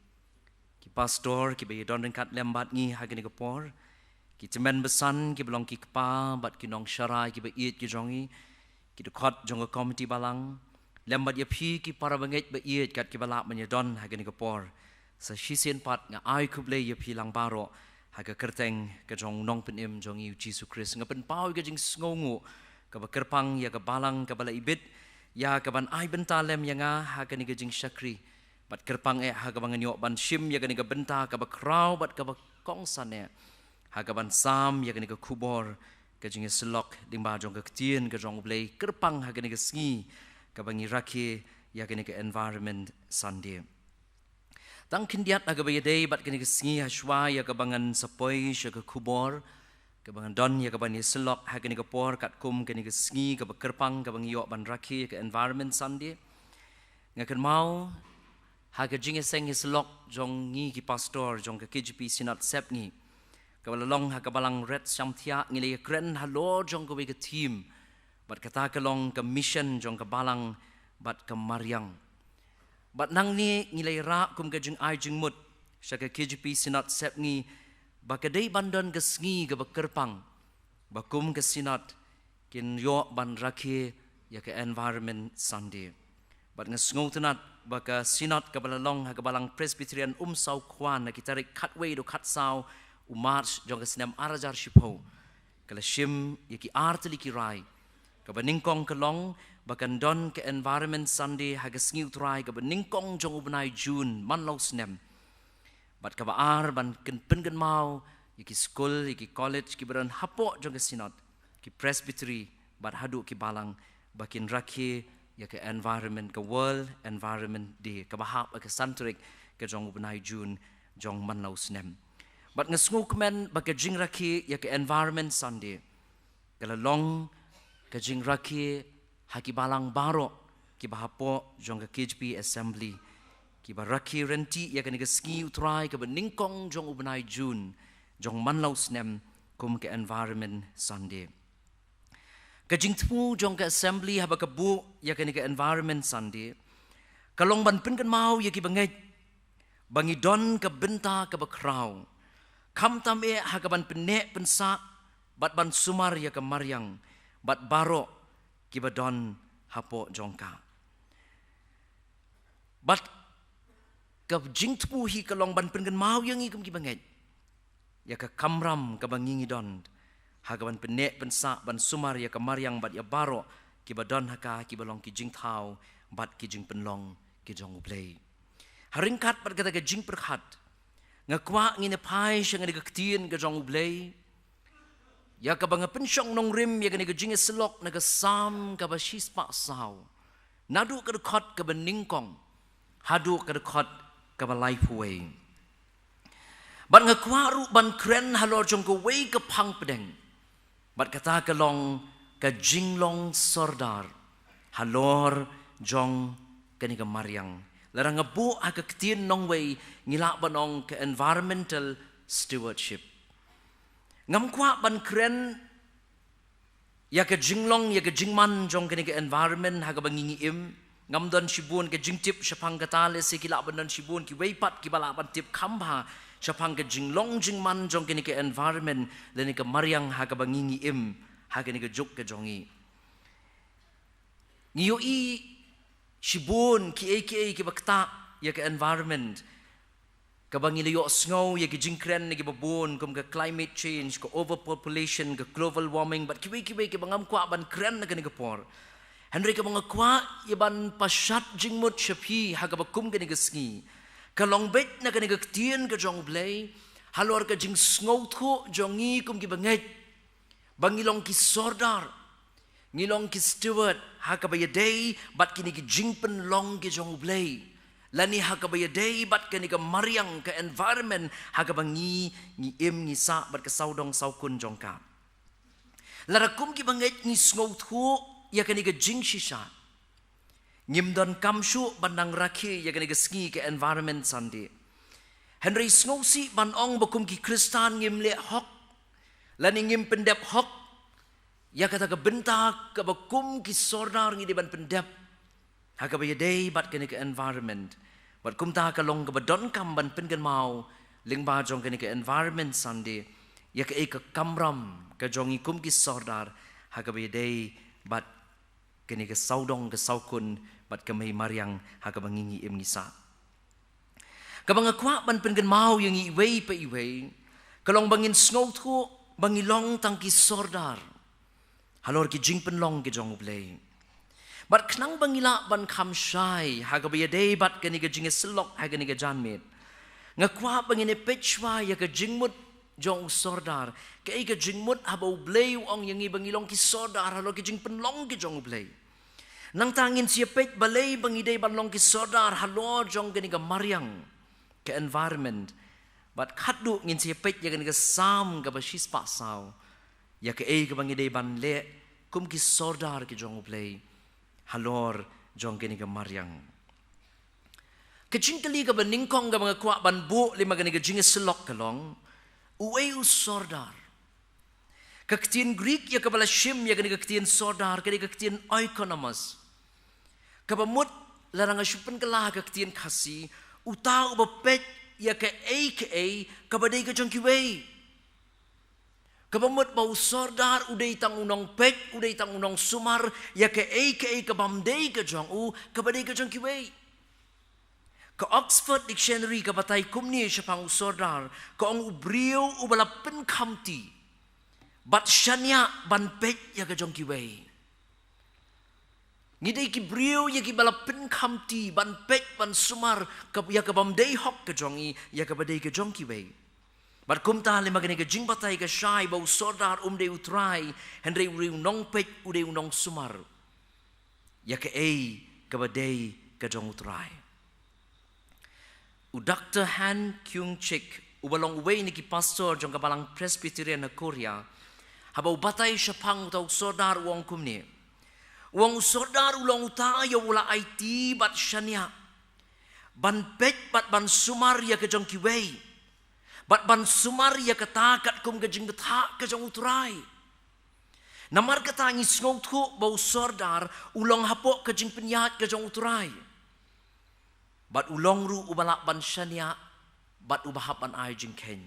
Ki pastor kiba ïadon ryngkat lem bad ngi ha kane ka por, ki tymmen basan kiba long ki kpa bad ki nongsharai kiba ïeit ki jong ngi, ki dkhot jong ka komiti balang, lem bad ïa phi ki para bangeit ba ïeit kat kiba lah ban ïadon ha kane ka por. Sa shisien pat nga ai khublei ïa phi lang baroh ha ka kyrteng ka jong Nongpynim jong ngi U Jisu Khrist. Nga pynpaw ïa ka jingsngewnguh kaba kyrpang ïa ka balang kaba la ibit ïa kaban ai bynta lem ïa nga ha kane ka jingshakri. Bad kyrpang eh ha kaba ngan ïoh ban shim ïa kane ka bynta kaba khraw bad kaba kongsan eh ha kaban sam ïa kane ka khubor ka jingïasyllok lyngba jong ka ktien ka jong U Blei kyrpang ha kane ka sngi kaba ngi rakhe ïa kane ka Environment Sunday. Tang khyndiat ha kaba ïadei bad kane ka sngi ha shuwa ïa kaba ngan sa poi sha ka khubor kaba ngan don ïa kaban ïasyllok ha kane ka por katkum kane ka sngi kaba kyrpang kaba ngi ïoh ban rakhe ïa ka Environment Sunday. Nga kynmaw ha ka jingïaseng ïasyllok jong ngi ki pastor jong ka K J P Synod Sepngi kaba la long ha ka balang Red Shamthiah ngi la ïakren halor jong kawei ka theme bad kata ka long ka mission jong ka balang bad ka mariang. Bad nangne ngi la ïarah kum ka jingai jingmut sha ka K J P Synod Sepngi ba ka dei ban don ka sngi kaba kyrpang ba kum ka Synod kin ïoh ban rakhe ïa ka Environment Sunday. Bad nga sngewtynnat ba ka Synod kaba la long ha ka balang Presbyterian Umsaw Khwan ha ki tarik khatwei haduh khatsaw u March jong ka snem ar hajar shiphew ka la shim ïa ki ar tylli ki rai. Kaba nyngkong ka long ba kan don ka Environment Sunday ha ka sngi U Trai kaba nyngkong jong u bnai June man la u snem. Bad kaba ar ban kyn pynkynmaw ïa ki skul, ïa ki college kiba don hapoh jong ka Synod, ki Presbytery bad haduh ki balang ba kin rakhe ïa ka environment, ka World Environment Day kaba hap ha ka san tarik ka jong u bnai June jong man la u snem. Bad nga sngewkmen ba ka jingrakhe ïa ka Environment Sunday ka la long ka jingrakhe ha ki balang baroh kiba hapoh jong ka K J P Assembly kiba rakhe ryntih ïa kane ka sngi U Trai kaba nyngkong jong u bnai June jong man la u snem kum ka Environment Sunday. Ka jingthmu jong ka Assembly haba ka buh ïa kane ka Environment Sunday ka long ban pynkynmaw ïa ki bangeit ba ngi don ka bynta kaba khraw, khamtam eh ha kaban pynneh pynsah bad ban sumar ïa ka mariang bad baroh kiba don hapoh jong ka. Bad ka jingthmu hi ka long ban pynkynmaw ïa ngi kum ki bangeit ïa ka kamram kaba ngi ngi don ha kaban pynneh pynsah ban sumar ïa ka mariang bad ïa baroh kiba don ha ka, kiba long ki jingthaw bad ki jingpynlong ki jong U Blei. Ha ryngkat bad kata ka jingpyrkhat nga kwah ngin ïa phai sha kane ka ktien ka jong U Blei ïa kaba nga pynshong nongrim ïa kane ka jingïasyllok na ka Salm kaba shispah saw, naduh ka dkhot kaba nyngkong haduh ka dkhot kaba laiphew wei. Bad nga kwah ruh ban kren halor jong kawei ka phang pdeng, bad kata ka long ka jinglong sordar halor jong kane ka mariang. Lada nga buh ha ka ktien nongwei ngi lah ban ong ka environmental stewardship. Ngam kwah ban kren ïa ka jinglong ïa ka jingman jong kane ka environment ha kaba ngi ngi im. Ngam don shibun ka jingtip shaphang kata, lehse ki lah ban don shibun kiwei pat kiba lah ban tip kham bha shaphang ka jinglong jingman jong kane ka environment lane ka mariang ha kaba ngi ngi im ha kane ka juk ka jong ngi. Ngi ïohi shibun kiei kiei kiba ktah ïa ka environment, kaba ngi la ïohsngew ïa ki jingkren na kiba bun kum ka climate change, ka overpopulation, ka global warming bad kiwei kiwei kiba ngam kwah ban kren na kane ka por. Hynrei kaba nga kwah ïa ban pashat jingmut sha phi ha kaba kum kane ka sngi ka long beit na kane ka ktien ka jong U Blei halor ka jingsngewthuh jong ngi kum ki bangeit ba ngi long ki sordar, Ngi long ki steward ha kaba ïadei bad kine ki jingpynlong ki jong U Blei, lane ha kaba ïadei bad kane ka mariang, ka environment ha kaba ngi, ngi im, ngi sah bad ka sawdong sawkun jong ka. Lada kum ki bangeit ngi sngewthuh ïa kane ka jingshisha, ngim donkam shuh ban nang rakhe ïa kane ka sngi ka Environment Sunday. Hynrei sngewsih ban ong ba kum ki Khristan ngim leh hok, lane ngim pyndep hok ïa kata ka bynta kaba kum ki sordar ngi dei ban pyndep ha kaba ïadei bad kane ka environment. Bad kumta ka long kaba donkam ban pynkynmaw lyngba jong kane ka Environment Sunday ïa kaei ka kamram ka jong ngi kum ki sordar ha kaba ïadei bad kane ka sawdong ka sawkun bad ka mei mariang ha kaba ngi, ngi im, ngi sah. Kaba nga kwah ban pynkynmaw ïa ngi iwei pa iwei ka long ba ngin sngewthuh ba ngi long tang ki sordar halor ki jingpynlong ki jong U Blei. Bad khnang ba ngi lah ban kham shai ha kaba ïadei bad kane ka jingïasyllok ha kane ka janmiet, nga kwah ba ngin ïa peit shwa ïa ka jingmut jong u sordar. Kaei ka jingmut haba U Blei u ong ïa ngi ba ngi long ki sordar halor ki jingpynlong ki jong U Blei? Nangta ngin sa ïa peit balei ba ngi dei ban long ki sordar halor jong kane ka mariang, ka environment. Bad khatduh ngin sa ïa peit ïa kane ka Salm kaba shispah saw, ïa kaei kaba ngi dei ban leh kum ki sordar ki jong U Blei halor jong kane ka mariang. Ka jingkylli kaba nyngkong kaba nga kwah ban buh lyngba kane ka jingïasyllok ka long, uei u sordar? Ka ktien Greek ïa kaba la shim ïa kane ka ktien sordar ka dei ka ktien oikonomos, kaba mut, lada nga shu pynkylla ha ka ktien Khasi, uta uba peit ïa kaei kaei kaba dei ka jong kiwei. Kaba mut ba u sordar u dei tang u nongpeit, u dei tang u nongsumar ïa kaei kaei ka bym dei ka jong u, kaba dei ka jong kiwei. Ka Oxford Dictionary ka batai kumne shaphang u sordar, ka ong u briew uba la pynkhamti bad shaniah ban peit ïa ka jong kiwei. Ngi dei ki briew ïa kiba la pynkhamti ban peit ban sumar ka, ïa ka bym dei hok ka jong ngi, ïa kaba dei ka jong kiwei. Bad kumta lyngba kane ka jingbatai ka shai ba u sordar um dei u trai, hynrei u dei u nongpeit, u dei u nongsumar ïa kaei kaba dei ka jong u trai. U Doktor Han Kyung Chik, uba long uwei na ki pastor jong ka Balang Presbyterian ha Korea, haba u batai shaphang uta u sordar u ong kumne. U ong u sordar u long uta ïa uba la aiti bad shaniah ban peit bad ban sumar ïa ka jong kiwei, bad ban sumar ïa kata katkum ka jingbthah ka jong u trai. Namar kata ngi sngewthuh ba u sordar u long hapoh ka jingpynïaid ka jong u trai. Bad u long ruh uba lah ban shaniah, bad uba hap ban ai jingkheiñ.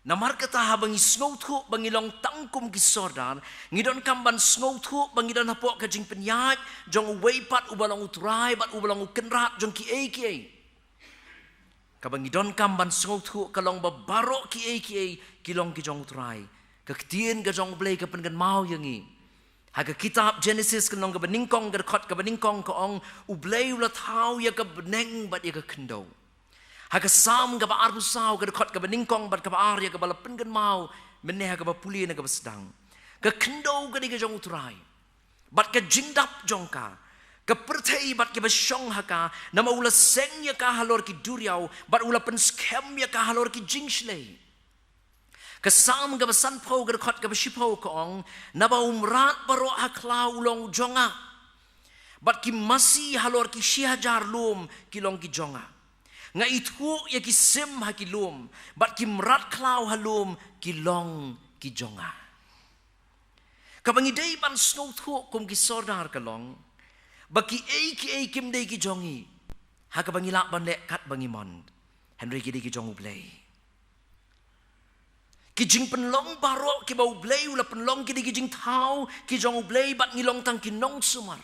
Namar kata haba ngi sngewthuh ba ngi long tang kum ki sordar, ngi donkam ban sngewthuh ba ngi don hapoh ka jingpynïaid jong uwei pat uba long u trai bad uba long u kynrad jong kiei kiei. Kaba ngi donkam ban sngewthuh ka long ba baroh kiei kiei ki long ki jong u trai. Ka ktien ka jong U Blei ka pynkynmaw ïa ngi ha ka kitab Genesis ka lynnong kaba nyngkong ka dkhot kaba nyngkong ka ong, U Blei u la thaw ïa ka bneng bad ïa ka khyndew. Ha ka Salm kaba arphew saw ka dkhot kaba nyngkong bad kaba ar ïa kaba la pynkynmaw mynne ha kaba pule na kaba sdang. Ka khyndew ka dei ka jong u trai, bad ka jingdap jong ka, ka pyrthei bad kiba shong ha ka, namar u la seng ïa ka halor ki duriaw, bad u la pynskhem ïa ka halor ki jingshlei. Ka Salm kaba sanphew ka dkhot kaba shiphew ka ong, naba u mrad baroh ha khlaw u long u jong nga, bad ki masi halor ki shihajar lum ki long ki jong nga. Nga ithuh ïa ki sim ha ki lum, bad ki mrad khlaw ha lum ki long ki jong nga. Kaba ngi dei ban sngewthuh kum ki sordar ka long ba kiei kiei kim dei ki jong ngi ha kaba ngi lah ban leh katba ngi mon, hynrei ki dei ki jong U Blei. Ki jingpynlong baroh kiba U Blei u la pynlong ki dei ki jingthaw ki jong U Blei bad ngi long tang ki nongsumar.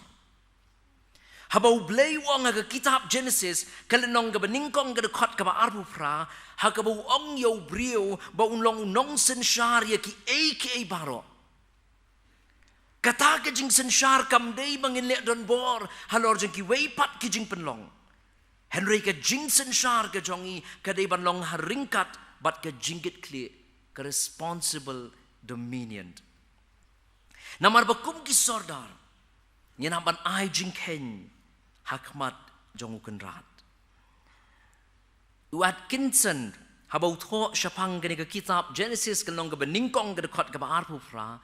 Haba U Blei u ong ha ka kitab Genesis ka lynnong kaba nyngkong ka dkhot kaba arphew phra, ha kaba u ong ïa u briew ba un long u nongsynshar ïa kiei kiei baroh. Kata ka jingsynshar kam dei ba ngin leh donbor halor jong kiwei pat ki jingpynlong, hynrei ka jingsynshar ka jong ngi ka dei ban long ha ryngkat bad ka jingkitkhlieh, ka responsible dominion. Namar ba kum ki sordar, ngin hap ban ai jingkheiñ ha khmat jong u Kynrad. U Atkinson, haba u thoh shaphang kane ka kitab Genesis ka lynnong kaba nyngkong ka dkhot kaba arphew phra,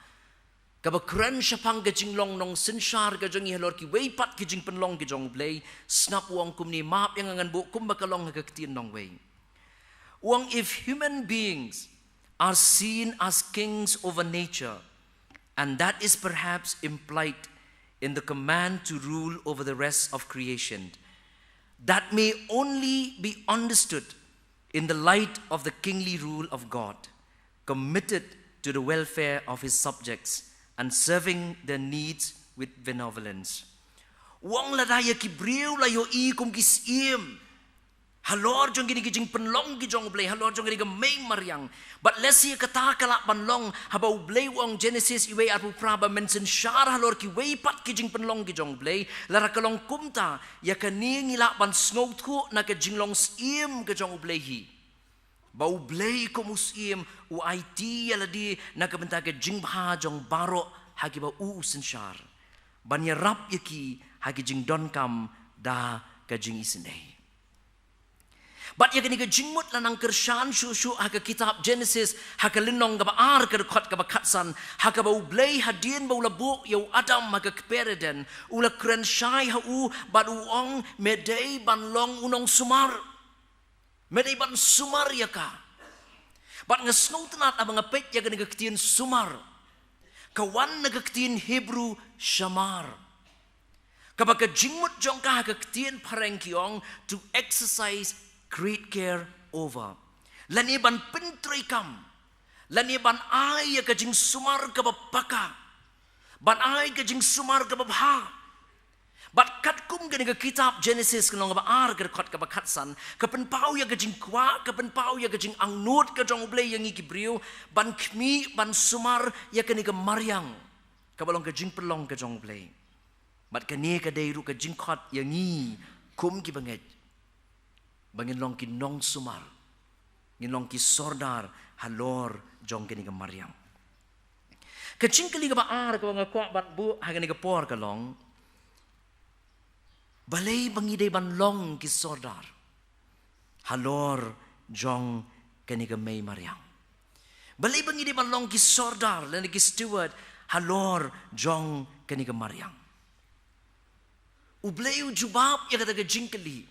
kaba kren shaphang ka jinglong nongsynshar ka jong ngi halor kiwei pat ki jingpynlong ki jong U Blei, sngap u ong kumne, map ïa nga ngan buh kumba ka long ha ka ktien nongwei. U ong, if human beings are seen as kings over nature, and that is perhaps implied in the command to rule over the rest of creation, that may only be understood in the light of the kingly rule of God, committed to the welfare of his subjects and serving their needs with benevolence. U ong, lada ïa ki briew la ïohi kum ki syiem halor jong kine ki jingpynlong ki jong U Blei, halor jong kine ki mei mariang. Bad lehse kata ka lah ban long, haba U Blei u ong, Genesis wei arphew phra, ba men synshar halor kiwei pat ki jingpynlong ki jong U Blei, lada ka long kumta, ïa kane ngi lah ban sngewthuh na ka jinglong syiem ka jong U Blei hi, ba U Blei kum u syiem u aiti ïa lade na ka bynta ka jingbha jong baroh ha kiba u synshar, ban ïarap ïa ki ha ki jingdonkam da ka jingisynei. Bad ïa kane ka jingmut la nang kyrshan shuh shuh ha ka kitab Genesis, ha ka lynnong kaba ar ka dkhot kaba khatsan, ha kaba U Blei hadien ba u la buh ïa u Adam ha ka kper Eden, u la kren shai ha u bad u ong, me dei ban long u nongsumar. Me dei ban sumar ïa ka. Bad nga sngewtynnad haba nga peit ïa kane ka ktien sumar, ka wan na ka ktien Hebrew shamar, kaba ka jingmut jong ka ha ka ktien phareng ki ong, to exercise great care over. Lane ban pyntreikam, lane ban ai ïa ka jingsumar kaba paka, ban ai ka jingsumar kaba bha. Bad katkum kane ka kitab Genesis ka lynnong kaba ar ka dkhot kaba khatsan, ka pynpaw ïa ka jingkwah, ka pynpaw ïa ka jingangnud ka jong U Blei ïa ngi ki briew, ban khmih, ban sumar ïa kane ka mariang, kaba long ka jingpynlong ka jong U Blei. Bad kane ka dei ruh ka jingkhot ïa ngi kum ki bangeit, ba ngin long ki nongsumar, ngin long ki sordar halor jong kane ka mariang. Ka jingkylli kaba ar kaba nga kwah ban buh ha kane ka por ka long, balei ba ngi dei ban long ki sordar halor jong kane ka mei mariang? Balei ba ngi dei ban long ki sordar lane ki steward halor jong kane ka mariang? U Blei u jubab ïa kata ka jingkylli,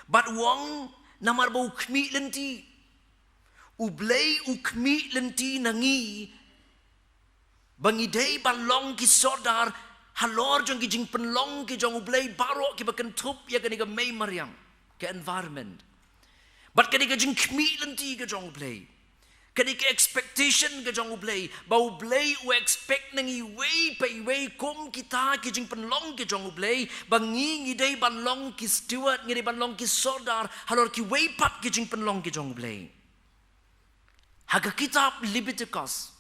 bad u ong, namar ba u khmih lynti. U Blei u khmih lynti na ngi, ba ngi dei ban long ki sordar halor jong ki jingpynlong ki jong U Blei baroh kiba kynthup ïa kane ka mei mariang, ka environment. Bad kane ka jingkhmih lynti ka jong U Blei, kane ka expectation ka jong U Blei, ba U Blei u expect na ngi iwei pa iwei kum kita ki jingpynlong ki jong U Blei, ba ngi ngi dei ban long ki steward, ngi dei ban long ki sordar halor kiwei pat ki jingpynlong ki jong U Blei. Ha ka kitab Leviticus,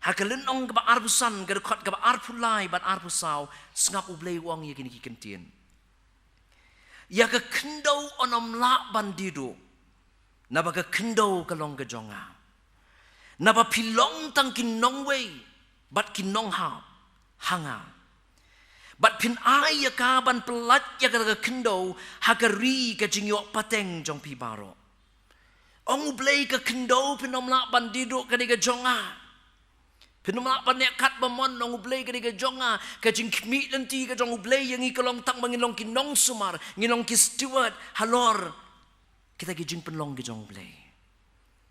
ha ka lynnong kaba arphew san, ka dkhot kaba arphew lai bad arphew saw, sngap U Blei u ong ïa kine ki kyntien. Ïa ka khyndew un ym lah ban die duh, naba ka khyndew ka long ka jong nga. Naba phi long tang ki nongwei bad ki nonghap ha nga. Bad phin ai ïa ka ban pyllait ïa ka, ka khyndew ha ka ri ka jingïoh pateng jong phi baroh. Ong U Blei, ka khyndew phin ym lah ban die duh, ka dei ka jong nga. Phin ym lah ban neh kat ba mon, ong U Blei, ka dei ka jong nga. Ka jingkhmih lynti ka jong U Blei ïa ngi ka long tang ba ngin long ki nongsumar, ngin long ki steward halor kita ki jingpynlong ki jong U Blei.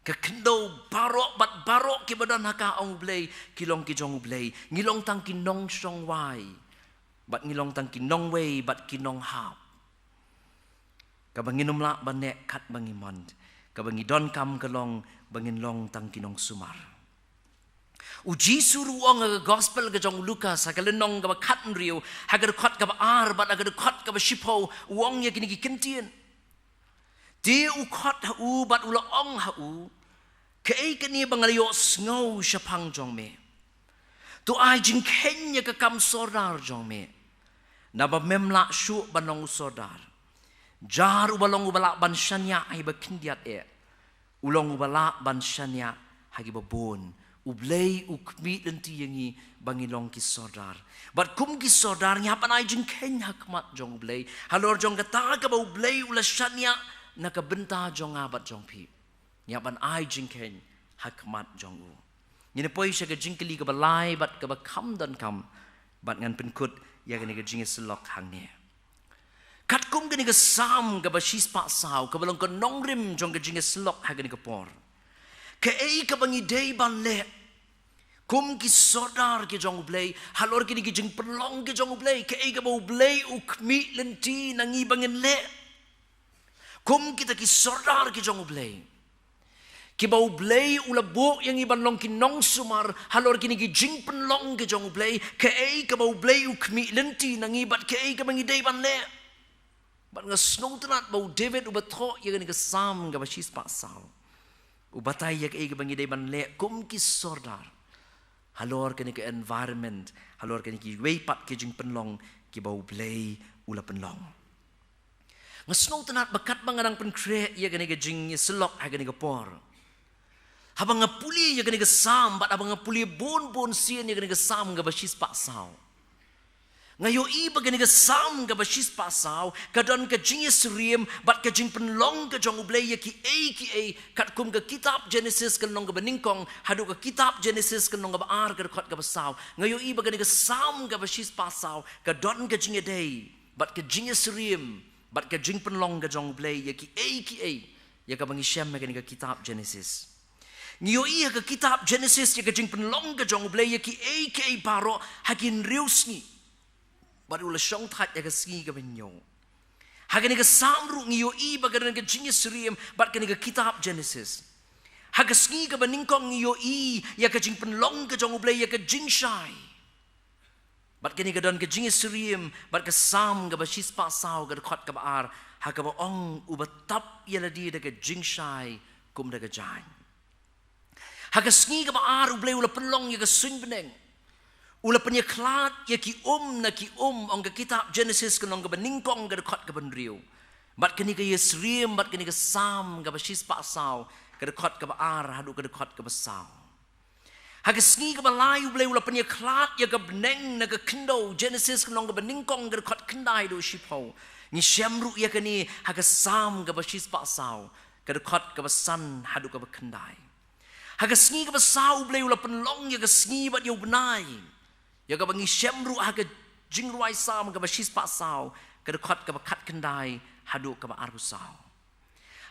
Ka khyndew baroh bad baroh kiba don ha ka, ong U Blei, ki long ki jong U Blei. Ngi long tang ki nongshong wai, bad ngi long tang ki nongwei bad ki nonghap. Kaba ngin ym lah ban neh kat ba ngi mon. Kaba ngi donkam ka long ba ngin long tang ki nongsumar. U Jisu ruh u ong ha ka gospel ka jong u Lukas, ha ka lynnong kaba khathynriew, ha ka dkhot kaba ar bad ha ka dkhot kaba shiphew, u ong ïa kine ki kyntien. Te u khot ha u bad u la ong ha u, kaei kane ba nga la ïohsngew shaphang jong me? To ai jingkheiñ ïa ka kam sordar jong me, naba mem lah shuh ban long u sordar. Jar uba long uba lah ban shaniah ha kiba khyndiat eh, u long uba lah ban shaniah ha kiba bun. U Blei u khmih lynti ïa ngi ba ngin long ki sordar. Bad kum ki sordar ngi hap ban ai jingkheiñ ha khmat jong U Blei. Halor jong kata kaba U Blei u la shaniah na ka bynta jong nga bad jong phi. Ngi hap ban ai jingkheiñ ha khmat jong u. Ngin poi sha ka jingkylli kaba lai bad kaba kham donkam. Bad ngan pynkut ïa kane ka jingïasyllok hangne. Katkum kane ka Salm kaba shispah saw, kaba long ka nongrim jong ka jingïasyllok ha kane ka por. Kaei kaba ngi dei ban leh kum ki sordar ki jong U Blei, halor kine ki jingpynlong ki jong U Blei, kaei kaba U Blei u khmih lynti na ngi ba ngin leh kum kita ki sordar ki jong U Blei. Kiba U Blei u la buh ïa ngi ban long ki nongsumar halor kine ki jingpynlong ki jong U Blei, kaei kaba U Blei u khmih lynti na ngi bad kaei kaba ngi dei ban leh. Bad nga sngewtynnat ba u David uba thoh ïa kane ka Salm kaba shispah saw, u batai ïa kaei kaba ngi dei ban leh kum ki sordar halor kane ka environment, halor kane kiwei pat ki jingpynlong kiba U Blei u la pynlong. Nga sngewtynnat ba katba nga dang pynkhreh ïa kane ka jingïasyllok ha kane ka por, haba nga pule ïa kane ka Salm bad haba nga pule bun bun sien ïa kane ka Salm kaba shispah saw, nga ïohi ba kane ka Salm kaba shispah saw ka don ka jingïasyriem bad ka jingpynlong ka jong U Blei ïa kiei kiei, katkum ka kitab Genesis ka lynnong kaba nyngkong haduh ka kitab Genesis ka lynnong kaba ar ka dkhot kaba saw. Nga ïohi ba kane ka Salm kaba shispah saw ka don ka jingïadei bad ka jingïasyriem bad ka jingpynlong ka jong U Blei ïa kiei kiei ïa kaba ngi shem ha kane ka kitab Genesis. Ngi ïohi ha ka kitab Genesis ïa ka jingpynlong ka jong U Blei ïa kiei kiei baroh ha ki hynriew sngi. Bad u la shongthait ïa ka sngi kaba hynñiew. Ha kane ka Salm ruh ngi ïohi ba ka don ka jingïasyriem bad kane ka kitab Genesis. Ha ka sngi kaba nyngkong ngi ïohi ïa ka jingpynlong ka jong U Blei ïa ka jingshai. Bad kane ka don ka jingïasyriem bad ka Salm kaba shispah saw ka dkhot kaba ar, ha kaba ong uba tap ïa lade da ka jingshai kum da ka jaiñ. Ha ka sngi kaba ar U Blei u la pynlong ïa ka suiñ bneng. U la pynïakhlad ïa ki um na ki um, ong ka kitab Genesis ka lynnong kaba nyngkong ka dkhot kaba hynriew. Bad kane ka ïasyriem bad kane ka Salm kaba shispah saw ka dkhot kaba ar haduh ka dkhot kaba saw. Ha ka sngi kaba lai U Blei u la pynïakhlad ïa ka bneng na ka khyndew, Genesis ka lynnong kaba nyngkong ka dkhot khyndai haduh shiphew. Ngi shem ruh ïa kane ha ka Salm kaba shispah saw ka dkhot kaba san haduh kaba khyndai. Ha ka sngi kaba saw U Blei u la pynlong ïa ka sngi bad ïa u bnai, ïa kaba ngi shem ruh ha ka Jingrwai Salm kaba shispah saw ka dkhot kaba khatkhyndai haduh kaba arphew saw.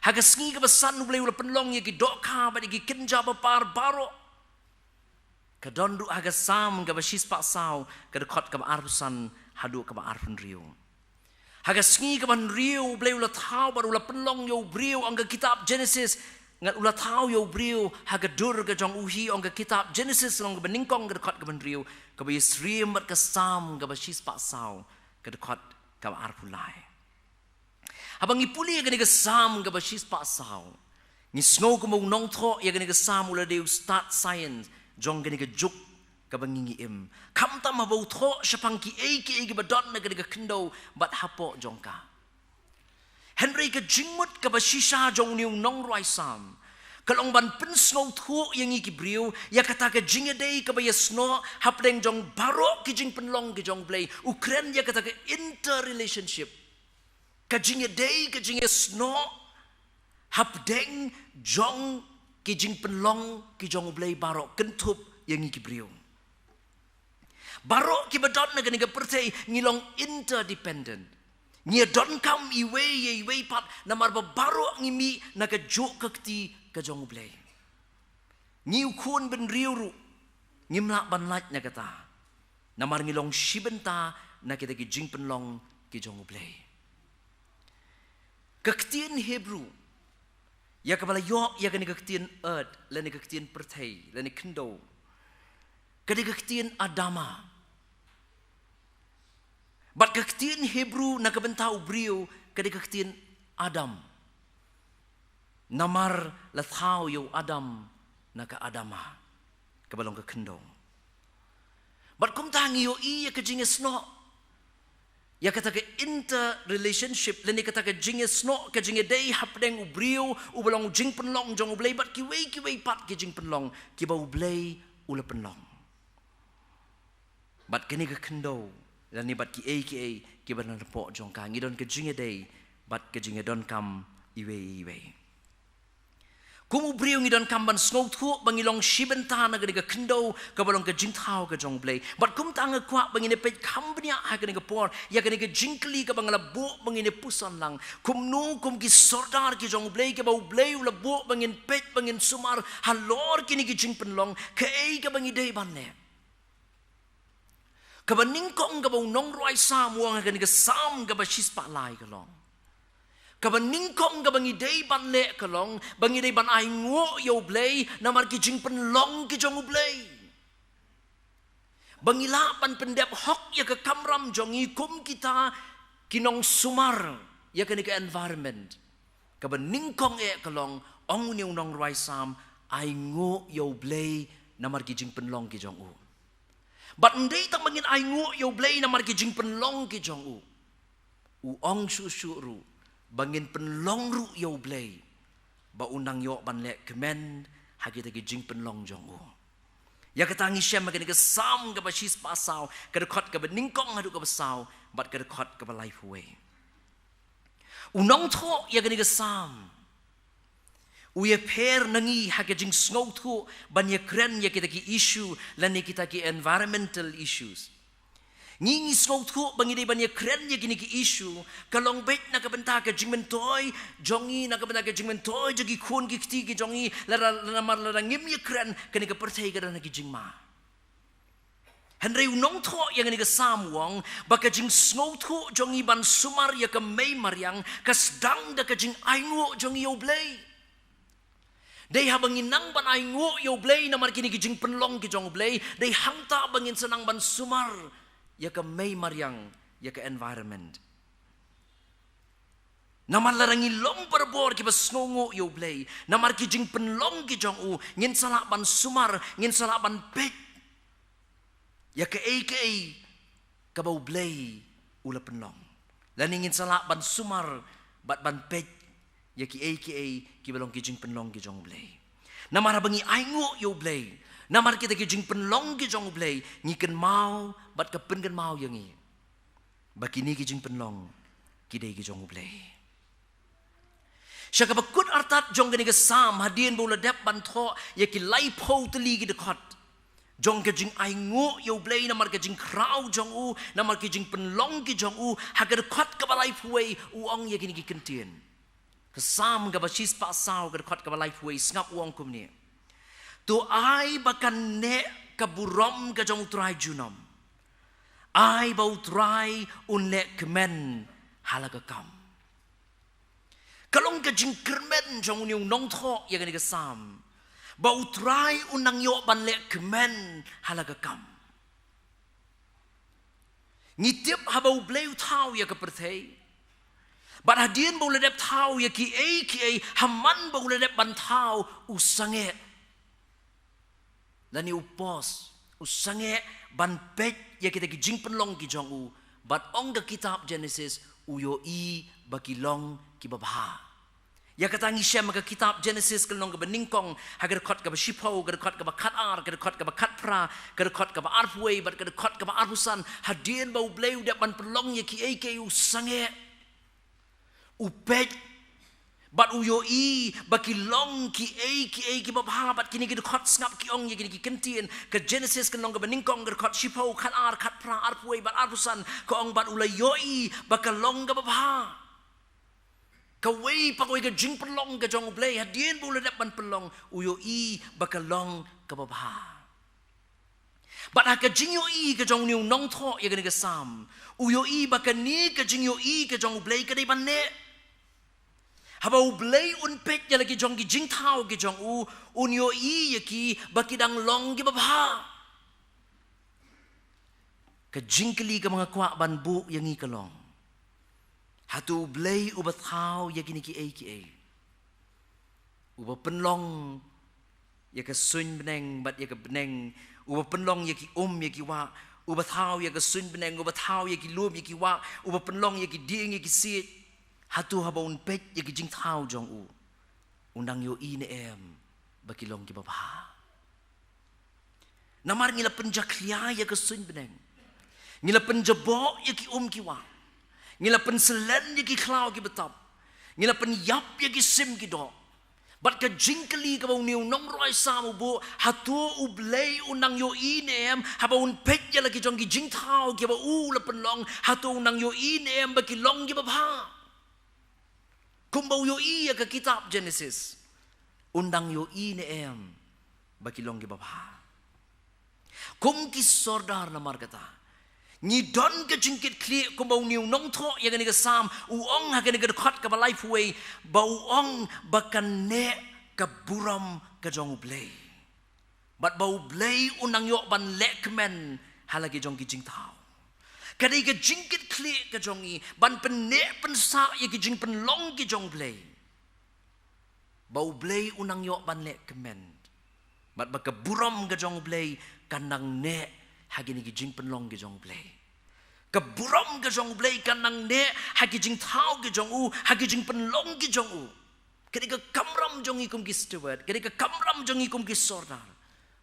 Ha ka sngi kaba san U Blei u la pynlong ïa ki dohkha bad ïa ki kynja bapar baroh. Ka don ruh ha ka Salm kaba shispah saw ka dkhot kaba arphew san haduh kaba arphew hynriew. Ha ka sngi kaba hynriew U Blei u la thaw bad u la pynlong ïa u briew, ong ka kitab Genesis. Ngat u la thaw ïa u briew ha ka dur ka jong u hi, ong ka kitab Genesis lynnong kaba nyngkong ka dkhot kaba hynriew, kaba ïasyriem bad ka Salm kaba shispah saw ka dkhot kaba arphew lai. Haba ngi pule ïa kane ka Salm kaba shispah saw, ngi sngew kumba u nongthoh ïa kane ka Salm u la dei u stad science jong kane ka juk kaba ngi ngi im. Khamtam haba u thoh shaphang kiei kiei kiba don na kane ka khyndew bad hapoh jong ka. Hynrei ka jingmut kaba shisha jong une u nongrwai Salm ka long ban pynsngewthuh ïa ngi ki briew ïa kata ka jingïadei kaba ïasnoh hapdeng jong baroh ki jingpynlong ki jong U Blei. U kren ïa kata ka interrelationship. Ka jingïadei, ka jingïasnoh hapdeng jong ki jingpynlong ki jong U Blei baroh, kynthup ïa ngi ki briew. Baroh kiba don na kane ka pyrthei ngi long interdependent. Ngi ïadonkam iwei ïa iwei pat namar ba baroh ngi mih na ka juk ka kti ka jong U Blei. Ngi u khun bynriew ruh ngim lah ban lait na kata, namar ngi long shi bynta na kita ki jingpynlong ki jong U Blei. Ka ktien Hebru ïa kaba la ïoh ïa kane ka ktien earth lane ka ktien pyrthei lane khyndew, ka dei ka ktien Adama. Bad ka ktien Hebru na ka bynta u briew ka dei ka ktien Adam. Namar la thaw ïa u Adam na ka Adama kaba long ka khyndew. Bad kumta ngi ïohi ïa ka jingïasnoh. ïa kata ka interrelationship, lane kata ka jingïasnoh, ka jingïadei hapdeng u briew uba long jingpynlong jong U Blei bad kiwei kiwei pat ki jingpynlong kiba U Blei u la pynlong. Bad kane ka khyndew, lane bad kiei kiei kiba na hapoh jong ka, ngi don ka jingïadei bad ka jingïadonkam iwei iwei. Kum u briew ngi donkam ban sngewthuh ba ngi long shi bynta na kane ka khyndew kaba long ka jingthaw ka jong U Blei. Bad kumta nga kwah ba ngin ïa peit kham bniah ha kane ka por ïa kane ka jingkylli kaba nga la buh ba ngin ïa puson lang. Kumno kum ki sordar ki jong U Blei, kaba U Blei u la buh ba ngin peit, ba ngin sumar halor kine ki jingpynlong, kaei kaba ngi dei ban leh? Kaba nyngkong kaba u nongrwai Salm u ong ha kane ka Salm kaba shispah lai ka long, kaba nyngkong kaba ngi dei ban leh ka long ba ngi dei ban ainguh ïa U Blei namar ki jingpynlong ki jong U Blei. Ba ngi lah ban pyndep hok ïa ka kamram jong ngi kum kita ki nongsumar ïa kane ka environment. Kaba nyngkong eh ka long, ong une u nongrwai Salm, ainguh ïa U Blei namar ki jingpynlong ki jong u. Bad ym dei tang ba ngin ainguh ïa U Blei namar ki jingpynlong ki jong u. U ong shuh shuh ruh ba ngin pynlong ruh ïa U Blei ba un nang ïoh ban leh kmen ha kita ki jingpynlong jong u. Ïa kata ngi shem ha kane ka Salm kaba shispah saw, ka dkhot kaba nyngkong haduh kaba saw bad ka dkhot kaba laiphew wei. U nongthoh ïa kane ka Salm u ïapher na ngi ha ka jingsngewthuh ban ïakren ïa kita ki issue lane kita ki environmental issues. Ngi, ngi sngewthuh ba ngi dei ban ïakren ïa kine ki issue ka long beit na ka bynta ka jingmyntoi jong ngi, na ka bynta ka jingmyntoi jong ki khun ki kti ki jong ngi, lada, lada namar lada ngim ïakren, kane ka pyrthei ka don ha ki jingma. Hynrei u nongthoh ïa kane ka Salm u ong ba ka jingsngewthuh jong ngi ban sumar ïa ka mei mariang ka sdang da ka jingainguh jong ngi ïa U Blei. Dei haba ngi nang ban ainguh ïa U Blei namar kine ki jingpynlong ki jong U Blei, dei hangta ba ngin sa nang ban sumar ïa ka mei mariang, ïa ka environment. Namar lada ngi long barabor kiba sngewnguh ïa U Blei namar ki jingpynlong ki jong u, ngin sa lah ban sumar, ngin sa lah ban peit ïa kaei kaei kaba U Blei u la pynlong. Lane ngin sa lah ban sumar bad ban peit ïa kiei kiei kiba long ki jingpynlong ki jong U Blei. Namar haba ngi ainguh ïa U Blei namar kita ki jingpynlong ki jong U Blei, ngi kynmaw bad ka pynkynmaw ïa ngi ba kine ki jingpynlong ki dei ki jong U Blei. Sha kaba kut artat jong kane ka Salm, hadien ba u la dep ban thoh ïa ki laiphew tylli ki dkhot jong ka jingainguh ïa U Blei namar ka jingkhraw jong u, namar ki jingpynlong ki jong u, ha ka dkhot kaba laiphew wei u ong ïa kine ki kyntien. Ka Salm kaba shispah saw, ka dkhot kaba laiphew wei, sngap, u ong kumne: To ai ba kan neh ka burom ka jong U Trai junom. Ai ba U Trai un leh kmen ha la ka kam. Ka long ka jingkyrmen jong une u nongthoh ïa kane ka Salm ba U Trai un nang ïoh ban leh kmen ha la ka kam. Ngi tip haba U Blei u thaw ïa ka pyrthei, bad hadien ba u la dep thaw ïa kiei kiei, ha man ba u la dep ban thaw, u sangeh, lane u pause, u sangeh ban peit ïa kita ki jingpynlong ki jong u. Bad ong ka kitab Genesis, u ïohi ba ki long kiba bha. Ïa kata ngi shem ha ka kitab Genesis, ka lynnong kaba nyngkong, ha ka dkhot kaba shiphew, ka dkhot kaba khatar, ka dkhot kaba khatphra, ka dkhot kaba arphew wei bad ka dkhot kaba arphew san. Hadien ba U Blei u dep ban pynlong ïa kiei kiei, u sangeh, u peit, bad u ïohi ba ki long kiei kiei kiba bha. Bad kine ki dkhot, sngap, ki ong ïa kine ki kyntien. Ka Genesis, ka lynnong kaba nyngkong, ka dkhot shiphew, khatar, khatphra, arphew wei bad arphew san, ka ong: Bad u la ïohi ba ka long kaba bha. Kawei pa kawei ka jingpynlong ka jong U Blei, hadien ba u la dep ban pynlong, u ïohi ba ka long kaba bha. Bad ha ka jingïohi ka jong une u nongthoh ïa kane ka Salm, u ïohi ba kane ka jingïohi ka jong U Blei ka dei ban neh. Haba U Blei un peit ïa la ki jong ki jingthaw ki jong u, un ïohi ïa ki ba ki dang long kiba bha. Ka jingkylli kaba nga kwah ban buh ïa ngi ka long: Hato U Blei uba thaw ïa kine kiei kiei, uba pynlong ïa ka suiñ bneng bad ïa ka bneng, uba pynlong ïa ki um, ïa ki wah, Uba thaw ïa ka suiñ bneng, uba thaw ïa ki lum, ïa ki wah, uba pynlong ïa ki dieng, ïa ki siej. Hato haba un peit ïa ki jingthaw jong u, un dang ïohi ne em ba ki long kiba bha? Namar ngi la pynjakhlia ïa ka suiñ bneng. Ngi la pynjaboh ïa ki um ki wah. Ngi la pynslem ïa ki khlaw kiba tap. Ngi la pynïap ïa ki sim ki doh. Bad ka jingkylli kaba une u nongrwai Salm u buh, hato U Blei un dang ïohi ne em, haba un peit ïa la ki jong ki jingthaw kiba u la pynlong, hato un dang ïohi ne em ba ki long kiba bha? Kumba u ïohi ïa ka kitab Genesis, un dang ïohi ne em ba ki long kiba bha? Kum ki sordar namar kata, ngi don ka jingkitkhlieh kumba une u nongthoh ïa kane ka Salm u ong ha kane ka dkhot kaba laiphew wei, ba u ong ba kan neh ka burom ka jong U Blei. Bad ba U Blei un dang ïoh ban leh kmen ha la ki jong ki jingthaw. Ka dei ka jingkitkhlieh ka jong ngi ban pynneh pynsah ïa ki jingpynlong ki jong U Blei. Ba U Blei un dang ïoh ban leh kmen. Bad ba ka burom ka jong U Blei kan dang neh ha kine ki jingpynlong ki jong U Blei. Ka burom ka jong U Blei kan dang neh ha ki jingthaw ki jong u, ha ki jingpynlong ki jong u. Ka dei ka kamram jong ngi kum ki steward, ka dei ka kamram jong ngi kum ki sordar,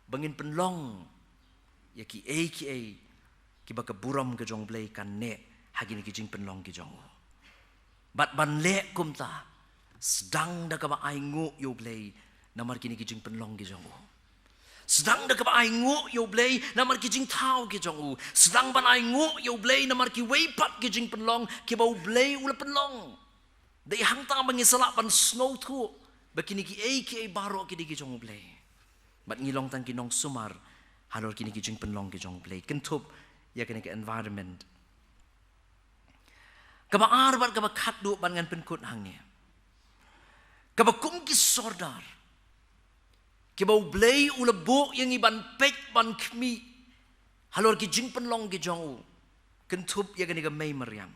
ba ngin pynlong ïa kiei kiei kiba ka burom ka jong U Blei kan neh ha kine ki jingpynlong ki jong u. Bad ban leh kumta, sdang da kaba ainguh ïa U Blei namar kine ki jingpynlong ki jong u. Sdang da kaba ainguh ïa U Blei namar ki jingthaw ki jong u. Sdang ban ainguh ïa U Blei namar kiwei pat ki jingpynlong kiba U Blei u la pynlong. Dei hangta ba ngi sa lah ban sngewthuh ba kine kiei kiei baroh ki dei ki jong U Blei. Bad ngi long tang ki nongsumar halor kine ki jingpynlong ki jong U Blei. Kynthup ïa kane ka environment. Kaba ar bad kaba khatduh bad ngan pynkut hangne. Kaba kum ki sordar kiba U Blei u la buh ïa ngi ban peit ban khmih halor ki jingpynlong ki jong u, kynthup ïa kane ka mei mariang,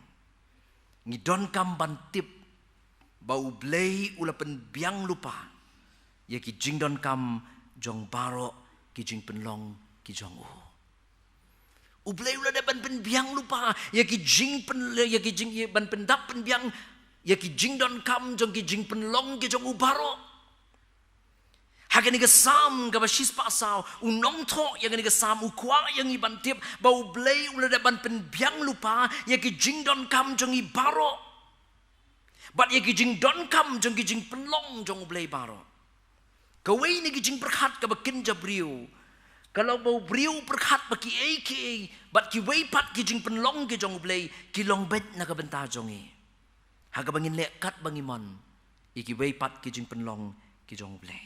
ngi donkam ban tip ba U Blei u la pynbiang lypa ïa ki jingdonkam jong baroh ki jingpynlong ki jong u. U Blei u la dep ban pynbiang lypa ïa ki jingpyn, ïa ki jing, ïa ban pyndap pynbiang ïa ki jingdonkam jong ki jingpynlong ki jong u baroh. Ha kane ka Salm kaba shispah saw, u nongthoh ïa kane ka Salm u kwah ïa ngi ban tip ba U Blei u la dep ban pynbiang lypa ïa ki jingdonkam jong ngi baroh. Bad ïa ki jingdonkam jong ki jingpynlong jong U Blei baroh. Kawei na ki jingpyrkhat kaba kynja briew ka long ba u briew u pyrkhat ba kiei kiei bad kiwei pat ki jingpynlong ki jong U Blei ki long beit na ka bynta jong ngi. Ha kaba ngin leh kat ba ngi mon ïa kiwei pat ki jingpynlong ki jong U Blei.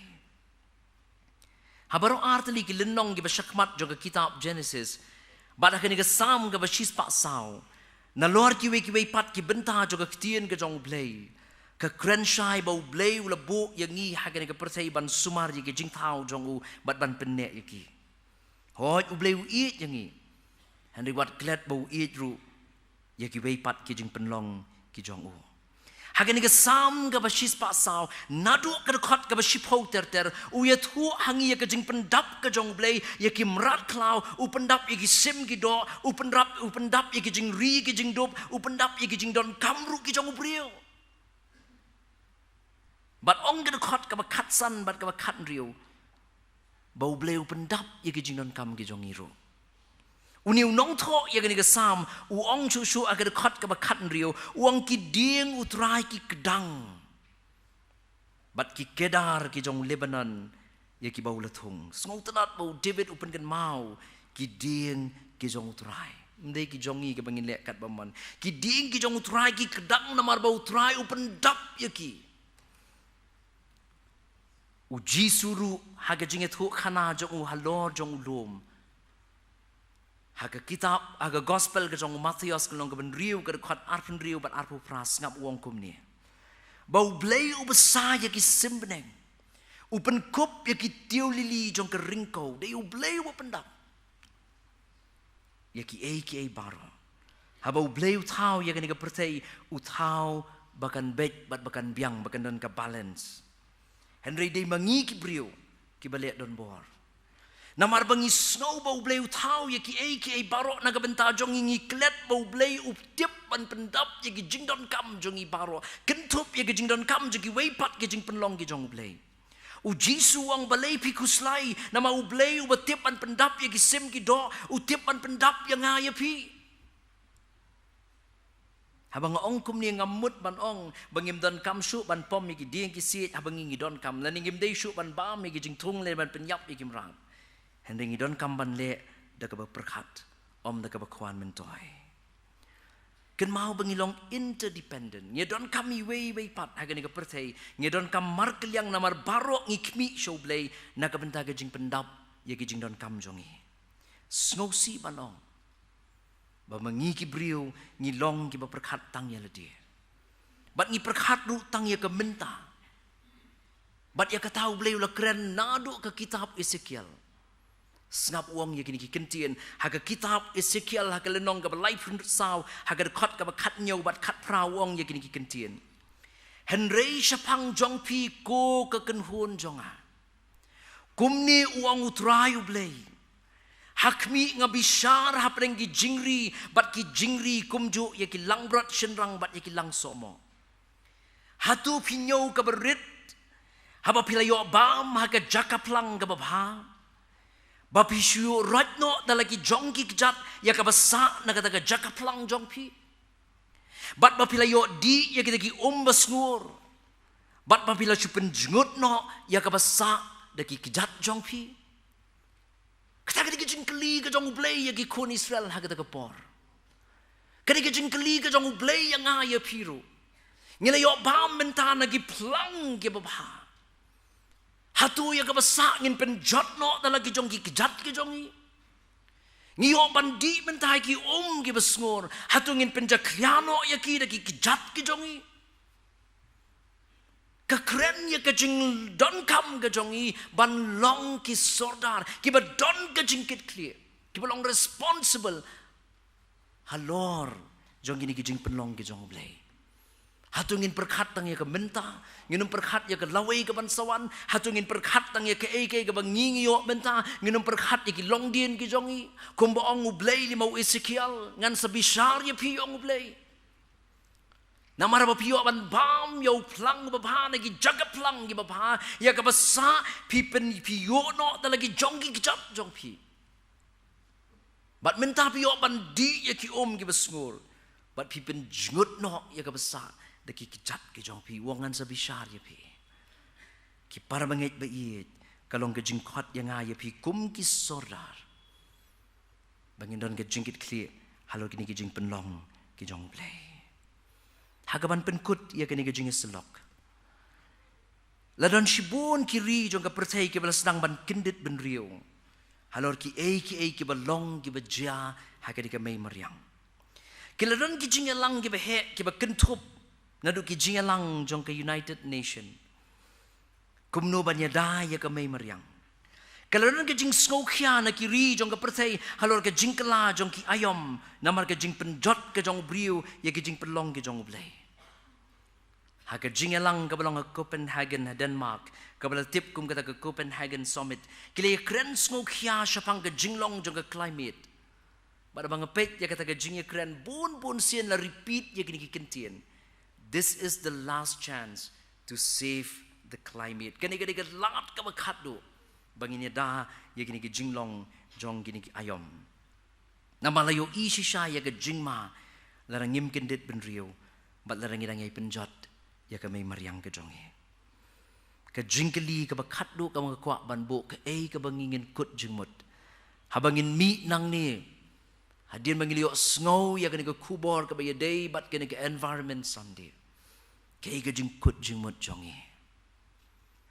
Ha baroh artylli ki lynnong kiba shakhmat jong ka kitab Genesis bad ha kane ka Salm kaba shispah saw, nalor kiwei kiwei pat ki bynta jong ka ktien ka jong U Blei, ka kren shai ba U Blei u la buh ïa ngi ha kane ka pyrthei ban sumar ïa ki jingthaw jong u bad ban pynneh ïa ki. Hooid, U Blei u ïeit ïa ngi, hynrei wat klet ba u ïeit ruh ïa kiwei pat ki jingpynlong ki jong u. Ha kane ka Salm kaba shispah saw, naduh ka dkhot kaba shiphew ter ter, u ïathuh ha ngi ïa ka jingpyndap ka jong U Blei ïa ki mrad khlaw, u pyndap ïa ki sim ki doh, u pyndap, u pyndap ïa ki jingri ki jingdup, u pyndap ïa ki jingdonkam ruh ki jong u briew. Bad ong ka dkhot kaba khatsan bad kaba khathynriew ba U Blei u pyndap ïa ki jingdonkam ki jong ngi ruh. Une u nongthoh ïa kane ka Salm u ong shuh shuh ha ka dkhot kaba khathynriew, u ong, ki dieng U Trai ki kdang bad ki kedar ki jong Lebanon ïa kiba u la thung. Sngewtynnat ba u David u pynkynmaw ki dieng ki jong U Trai. Ym dei ki jong ngi kaba ngin leh kat ba mon. Ki dieng ki jong U Trai ki kdang namar ba U Trai u pyndap ïa ki. U Jisu ruh ha ka jingïathuhkhana jong u halor jong u lum, ha ka kitab, ha ka gospel ka jong u Mathaios, ka lynnong kaba hynriew, ka dkhot arphew hynriew bad arphew phra, sngap u ong kumne, ba U Blei u bsa ïa ki sim bneng, u pynkup ïa ki tiew lili jong ka ryngkew. Dei U Blei uba pyndap ïa kiei kiei baroh. Haba U Blei u thaw ïa kane ka pyrthei, u thaw ba kan beit bad ba kan biang, ba kan don ka balance. Hynrei dei ma ngi ki briew kiba leh donbor. Namar ba ngi sngew ba U Blei u thaw ïa kiei kiei baroh na ka bynta jong ngi, ngi klet ba U Blei u tip ban pyndap ïa ki jingdonkam jong ngi baroh, kynthup ïa ki jingdonkam jong kiwei pat ki jingpynlong ki jong U Blei. U Jisu u ong, balei phi khuslai? Namar U Blei uba tip ban pyndap ïa ki sim ki doh, u tip ban pyndap ïa nga ïa phi. Haba nga ong kumne, ngam mut ban ong ba ngim donkam shuh ban pom ïa ki dieng ki siej haba ngi ngi donkam, lane ngim dei shuh ban bam ïa ki jingthung lane ban pynïap ïa ki mrad. Hynrei ngi donkam ban leh da kaba pyrkhat, ym da kaba khwan myntoi. Kynmaw ba ngi long interdependent. Ngi donkam iwei iwei pat ha kane ka pyrthei. Ngi donkam markylliang namar baroh ngi khmih sha U Blei na ka bynta ka jingpyndap ïa ki jingdonkam jong ngi. Sngewsih ban ong ba ma ngi ki briew ngi long kiba pyrkhat tang ïa lade. Bad ngi pyrkhat ruh tang ïa ka mynta. Bad ïa kata U Blei u la kren naduh ka kitab Esekiel. Sngap u ong ïa kine ki kyntien ha ka kitab Esekiel, ha ka lynnong kaba laiphew saw, ha ka dkhot kaba khathynñiew bad khatphra, u ong ïa kine ki kyntien. Hynrei shaphang jong phi, ko ka kynhun jong nga, kumne u ong U Trai U Blei: Ha khmih, nga bishar hapdeng ki jingri bad ki jingri kumjuh ïa ki langbrot shynrang bad ïa ki langsohmoh. Hato phi ñiew kaba rit haba phi la ïoh bam ha ka jaka phlang kaba bha, ba phi shu ïoh roit noh da la ki jong ki kjat ïa kaba sah na kata ka jaka phlang jong phi? Bad ba phi la ïoh dih ïa kita ki um ba sngur, bad ba phi la shu pynjngut noh ïa kaba sah da ki kjat jong phi? Kata ka dei ka jingkylli ka jong U Blei ïa ki khun Israel ha kata ka por. Ka dei ka jingkylli ka jong U Blei ïa nga ïa phi ruh. Ngi la ïoh bam mynta na ki phlang kiba bha. Hato ïa kaba sah ngin pynjot noh da la ki jong ki kjat ki jong ngi? Ngi ïoh ban dih mynta ïa ki um kiba sngur, hato ngin pynjakhlia noh ïa ki da ki kjat ki jong ngi? Ka kren ïa ka jingdonkam ka jong ngi ban long ki sordar kiba don ka jingkitkhlieh, kiba long responsible halor jong kine ki jingpynlong ki jong U Blei. Hato ngin pyrkhat tang ïa ka mynta, ngin ym pyrkhat ïa ka lawei kaban sa wan? Hato ngin pyrkhat tang ïa kaei kaei kaba ngi ngi ïoh mynta, ngin ym pyrkhat ïa ki longdien ki jong ngi? Kumba ong U Blei lem ma u Esekiel, ngan sa bishar ïa phi, ong U Blei. Namar ba phi ïoh ban bam ïa u phlang uba bha na ki jaka phlang kiba bha, ïa kaba sah phi pyn, phi ïoh noh da la ki jong ki kjat jong phi. Bad mynta phi ïoh ban dih ïa ki um kiba sngur, bad phi pynjngut noh ïa kaba sah da ki kjat ki jong phi. U ong, ngan sa bishar ïa phi. Ki para bangeit ba ïeit, ka long ka jingkhot ïa nga ïa phi kum ki sordar ba ngin don ka jingkitkhlieh halor kine ki jingpynlong ki jong U Blei. Ha kaban pynkut ïa kane ka jingïasyllok, la don shibun ki ri jong ka pyrthei kiba la sdang ban kyndit bynriew halor kiei kiei kiba long kiba jia ha kane ka mei mariang. Ki la don ki jingïalang kiba heh kiba kynthup naduh ki jingïalang jong ka United Nation, kumno ban ïada ïa ka mei mariang. Ka la don ka jingsngewkhia na ki ri jong ka pyrthei halor ka jingkylla jong ki aïom namar ka jingpynjot ka jong u briew ïa ki jingpynlong ki jong U Blei. Ha ka jingïalang kaba long ha Copenhagen ha Denmark, kaba la tip kum kata ka Copenhagen Summit, ki la ïakren sngewkhia shaphang ka jinglong jong ka climate. Bad haba nga peit ïa kata ka jingïakren, bun bun sien la repeat ïa kine ki kyntien: "This is the last chance to save the climate." Kane ka dei ka lad kaba khatduh ba ngin ïada ïa kine ki jinglong jong kine ki aïom. Namar la ïohi shisha ïa ka jingma lada ngim kyndit bynriew bad lada ngi dang ïai pynjot ïa ka mei mariang ka jong ngi. Ka jingkylli kaba khatduh kaba nga kwah ban buh, kaei kaba ngi ngin kut jingmut haba ngin mih nangne, hadien ba ngi la ïohsngew ïa kane ka khubor kaba ïadei bad kane ka Environment Sunday? Kaei ka jingkut jingmut jong ngi?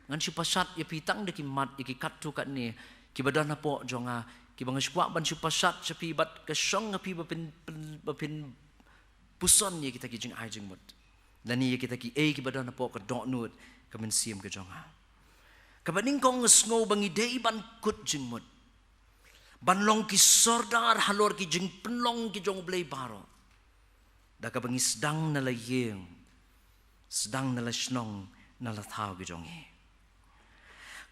Ngan shu pashat ïa phi tang da ki mat, ïa ki katto katne kiba don hapoh jong nga, kiba nga shu kwah ban shu pashat sha phi bad ka shong ha phi ba phin, phin, ba phin puson ïa kita ki jingai jingmut, lane ïa kita kiei kiba don hapoh ka dohnud ka mynsiem ka jong nga. Kaba nyngkong, nga sngew ba ngi dei ban kut jingmut ban long ki sordar halor ki jingpynlong ki jong U Blei baroh, da kaba ngi sdang na la ïing, sdang na la shnong, na la thaw ki jong ngi.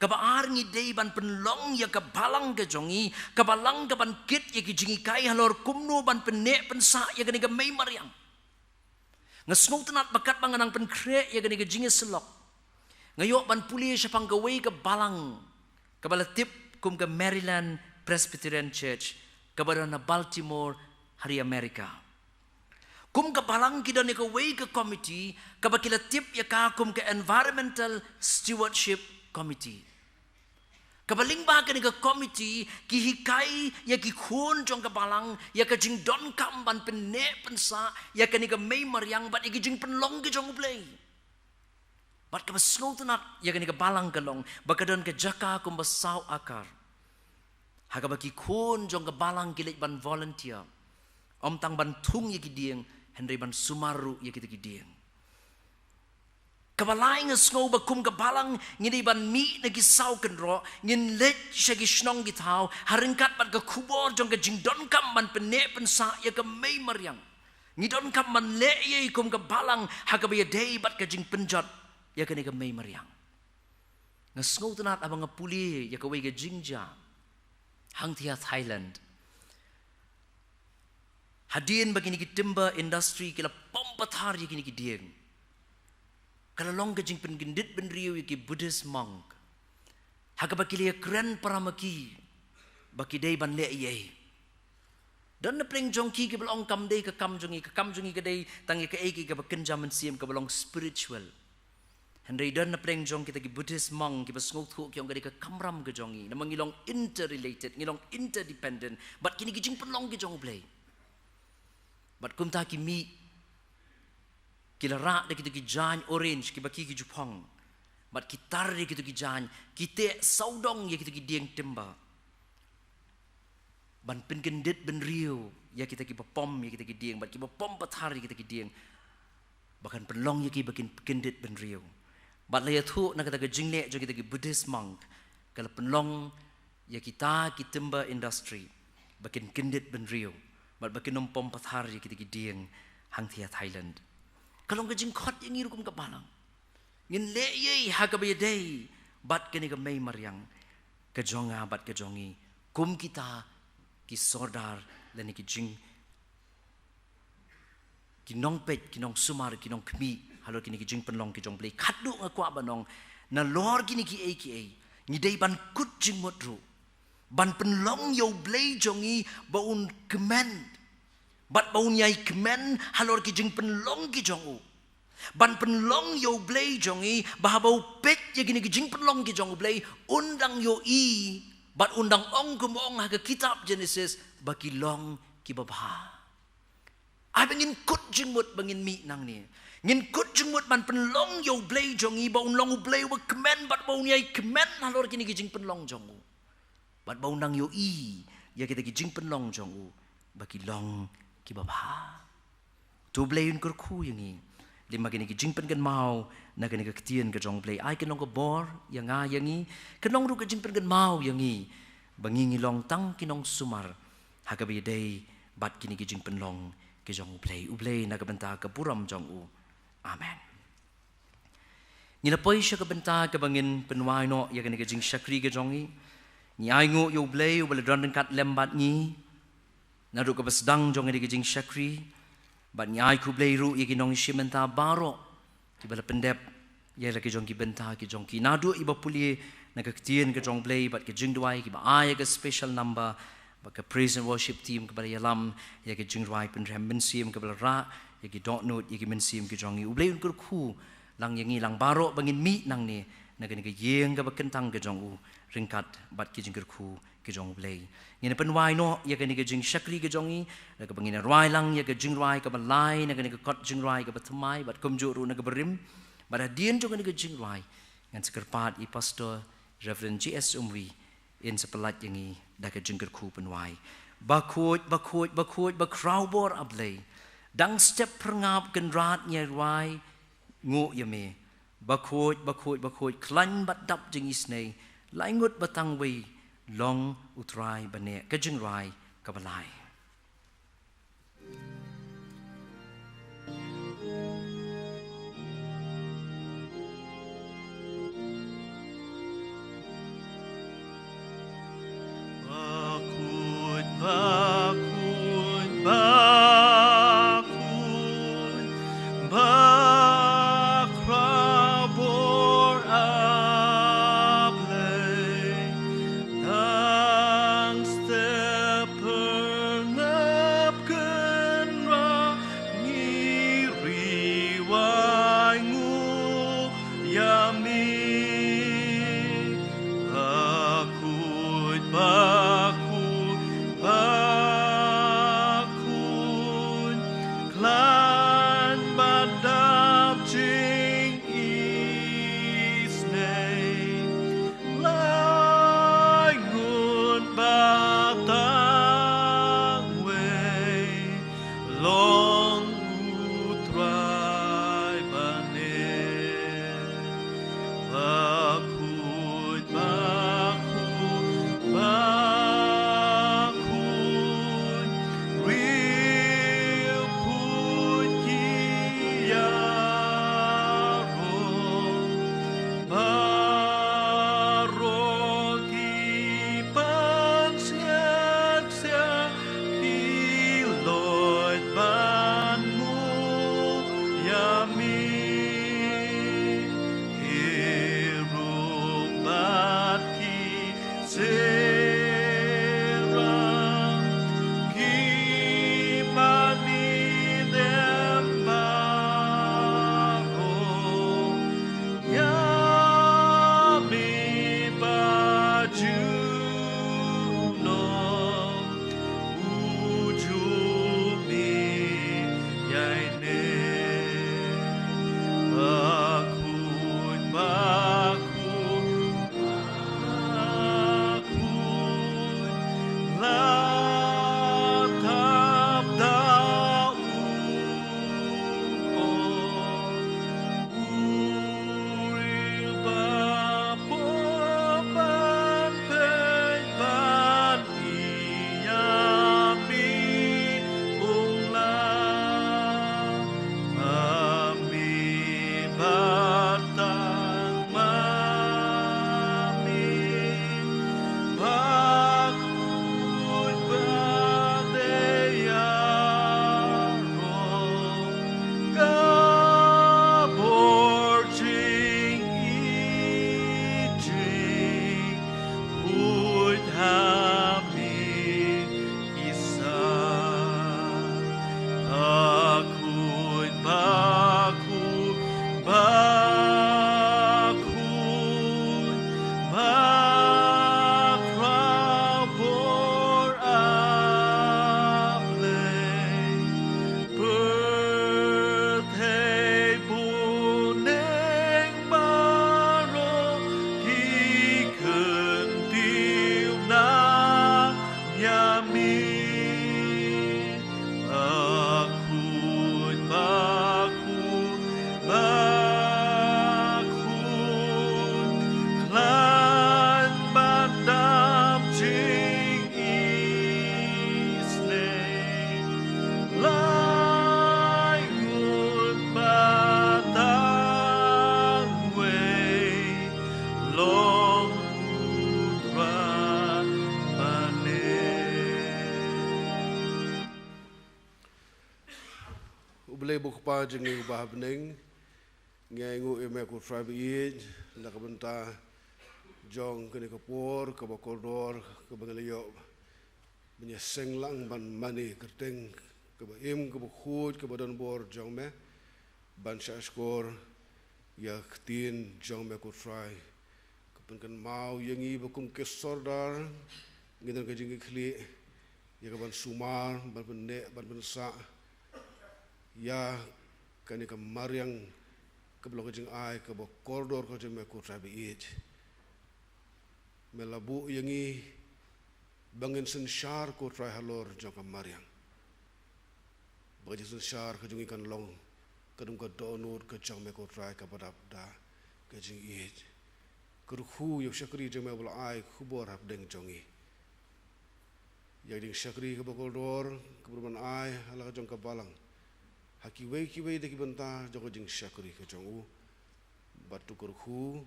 Kaba ar, ngi dei ban pynlong ïa ka balang ka jong ngi, ka balang kaban kit ïa ki jinghikai halor kumno ban pynneh pynsah ïa kane ka mei mariang. Nga sngewtynnat ba katba nga nang pynkhreh ïa kane ka jingïasyllok, nga ïoh ban pule shaphang kawei ka balang kaba la tip kum ka Maryland Presbyterian Church, kaba don na Baltimore, ha ri Amerika. Kum ka balang ki don ïa kawei ka komiti kaba ki la tip ïa ka kum ka Environmental Stewardship Committee. Kaba lyngba kane ka komiti ki hikai ïa ki khun jong ka balang ïa ka jingdonkam ban pynneh pynsah ïa kane ka mei mariang bad ïa ki jingpynlong ki jong U Blei. Bad kaba sngewtynnat ïa kane ka balang ka long ba ka don ka jaka kumba saw akar, ha kaba ki khun jong ka balang ki leit ban volunteer, ym tang ban thung ïa ki dieng, hynrei ban sumar ruh ïa kita ki dieng. Kaba lai, nga sngew ba kum ka balang ngi dei ban mih na ki saw kynroh, ngin leit sha ki shnong ki thaw ha ryngkat bad ka khubor jong ka jingdonkam ban pynneh pynsah ïa ka mei mariang. Ngi donkam ban leh ei ei kum ka balang ha kaba ïadei bad ka jingpynjot ïa kane ka mei mariang. Nga sngewtynnat haba nga pule ïa kawei ka jingjia hangthie ha Thailand. Hadien ba kine ki timber industry ki la pom pathar ïa kine ki dieng, ka la long ka jingpynkyndit bynriew ïa ki Buddhist monk, ha kaba ki la ïakren para ma ki ba ki dei ban leh ei ei. Don na pdeng jong ki kiba la ong kam dei ka kam jong ngi, ka kam jong ngi ka dei tang ïa kaei kaei kaba kynja mynsiem, kaba long spiritual. Hynrei don na pdeng jong kita ki Buddhist monk kiba sngewthuh, ki ong ka dei ka kamram ka jong ngi, namar ngi long interrelated, ngi long interdependent bad kine ki jingpynlong ki jong U Blei. Bad kumta ki mih, ki la rah da kito ki jaiñ orange kiba ki ki ju phong, bad ki tar da kito ki jaiñ, ki teh sawdong ïa kito ki dieng timber ban pynkyndit bynriew ïa kita kiba pom ïa kita ki dieng bad kiba pom pathar ïa kita ki dieng, ba kan pynlong ïa ki ba kin kyndit bynriew. Bad la ïathuh na kata ka jingleh jong kita ki Buddhist monk, ka la pynlong ïa kita ki timber industry ba kin kyndit bynriew bad ba kin ym pom pathar ïa kita ki dieng hangthie ha Thailand. Ka long ka jingkhot ïa ngi ruh kum ka balang, ngin leh ei ei ha kaba ïadei bad kane ka mei mariang ka jong nga bad ka jong ngi, kum kita ki sordar lane ki jing, ki nongpeit, ki nongsumar, ki nongkhmih halor kine ki jingpynlong ki jong U Blei. Khatduh nga kwah ban ong, nalor kine kiei kiei, ngi dei ban kut jingmut ruh ban pynlong ïa U Blei jong ngi ba un kmen bad ba un ïai kmen halor ki jingpynlong ki jong u. Ban pynlong ïa U Blei jong ngi ba haba u peit ïa kine ki jingpynlong ki jong U Blei, un dang ïohi bad un dang ong kumba ong ha ka kitab Genesis ba ki long kiba bha. Ai ba ngin kut jingmut ba ngin mih nangne, ngin kut jingmut ban pynlong ïa U Blei jong ngi ba un long U Blei uba kmen bad ba un ïai kmen halor kine ki jingpynlong jong u, bad ba un dang ïohi ïa kita ki jingpynlong jong u ba ki long kiba bha. To U Blei un kyrkhu ïa ngi lyngba kine ki jingpynkynmaw na kane ka ktien ka jong U Blei. Ai kan long ka bor ïa nga ïa ngi, kan long ruh ka jingpynkynmaw ïa ngi ba ngi ngi long tang ki nongsumar ha kaba ïadei bad kine ki jingpynlong ki jong U Blei. U Blei na ka bynta ka burom jong u. Amen. Ngi la poi sha ka bynta kaba ngin pynwai noh ïa kane ka jingshakri ka jong ngi. Ngi ainguh ïa U Blei uba la don ryngkat lem bad ngi naduh kaba sdang jong kane ka jingshakri, bad ngi ai khublei ruh ïa ki nongïashim bynta baroh kiba la pyndep ïa la ki jong ki bynta ki jong ki. Naduh iba pule na ka ktien ka jong U Blei bad ka jingduwai, kiba ai ïa ka special number bad ka praise and worship team kaba la ïalam ïa ka jingrwai pynrhem mynsiem kaba la rah ïa ki dohnud ïa ki mynsiem ki jong ngi. U Blei un kyrkhu lang ïa ngi lang baroh ba ngin mih nangne na kane ka ïing kaba kyntang ka jong u ryngkat bad ki jingkyrkhu ki jong U Blei. Ngin pynwai noh ïa kane ka jingshakri ka jong ngi da kaba ngin rwai lang ïa ka jingrwai kaba lai na kane ka kot jingrwai kaba thymmai bad kumjuh ruh na kaba rim. Bad hadien jong kane ka jingrwai ngan sa kyrpad ïa i Pastor Reverend J S Umwi in sa pyllait ïa ngi da ka jingkyrkhu pynwai. Bakhuid, bakhuid, bakhuid, bakhraw bor A Blei. Dang step pyrngap Kynrad ngi rwai nguh ïa me. Bakhuid, bakhuid, bakhuid, khlaiñ bad dap jingisynei, lai ngut ba tang wei long U Trai ba neh. Ka jingrwai kaba lai. Ko Kpa jong ngi uba ha bneng, ngi ainguh ïa me ko Trai ba ïeit na ka bynta jong kane ka por kaba kordor kaba ngi la ïoh ban ïaseng lang ban mane kyrteng kaba im kaba khuid kaba don bor jong me, ban shahshkor ïa ka ktien jong me ko Trai. Ka pynkynmaw ïa ngi ba kum ki sordar ngi don ka jingkitkhlieh ïa ka ban sumar, ban pynneh, ban pynsah ïa kane ka mariang kaba long ka jingai kaba kordor ka jong me ko Trai ba ïeit. Me la buh ïa ngi ba ngin synshar ko Trai halor jong ka mariang. Ba ka jingsynshar ka jong ngi kan long ka dum ka dohnud ka jong me ko Trai kaba dap da ka jingïeit. Kyrkhu ïa u shakri jong me uba la ai khubor hapdeng jong ngi. Ïa ka jingshakri kaba kordor kaba ruh ban ai ha la ka jong ka balang ha kiwei kiwei de ki bynta jong ka jingshakri ka jong u. Bad to kyrkhu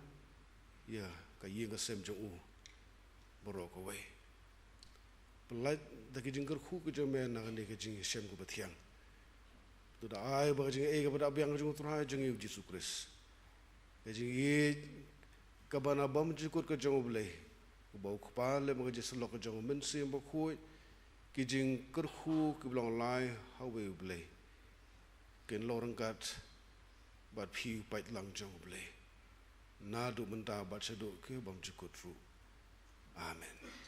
ïa ka ïing ka sem jong u baroh kawei. Pyllait da ki jingkyrkhu ka jong me na kane ka jingshem kaba thiang. To da ai ba ka jingaiei kaba dap biang ka jong u Trai jong ngi u Jisu Khrist, ka jingïeit kaba na bymjukut ka jong u Blei, uba u Kpa lem ka jingsyllok ka jong u Mynsiem Bakhuid, ki jingkyrkhu kiba long lai ha uwei u Blei, kin long ryngkat bad phi u paidlang jong u Blei, naduh mynta bad shaduh ki bymjukut ruh. Amen.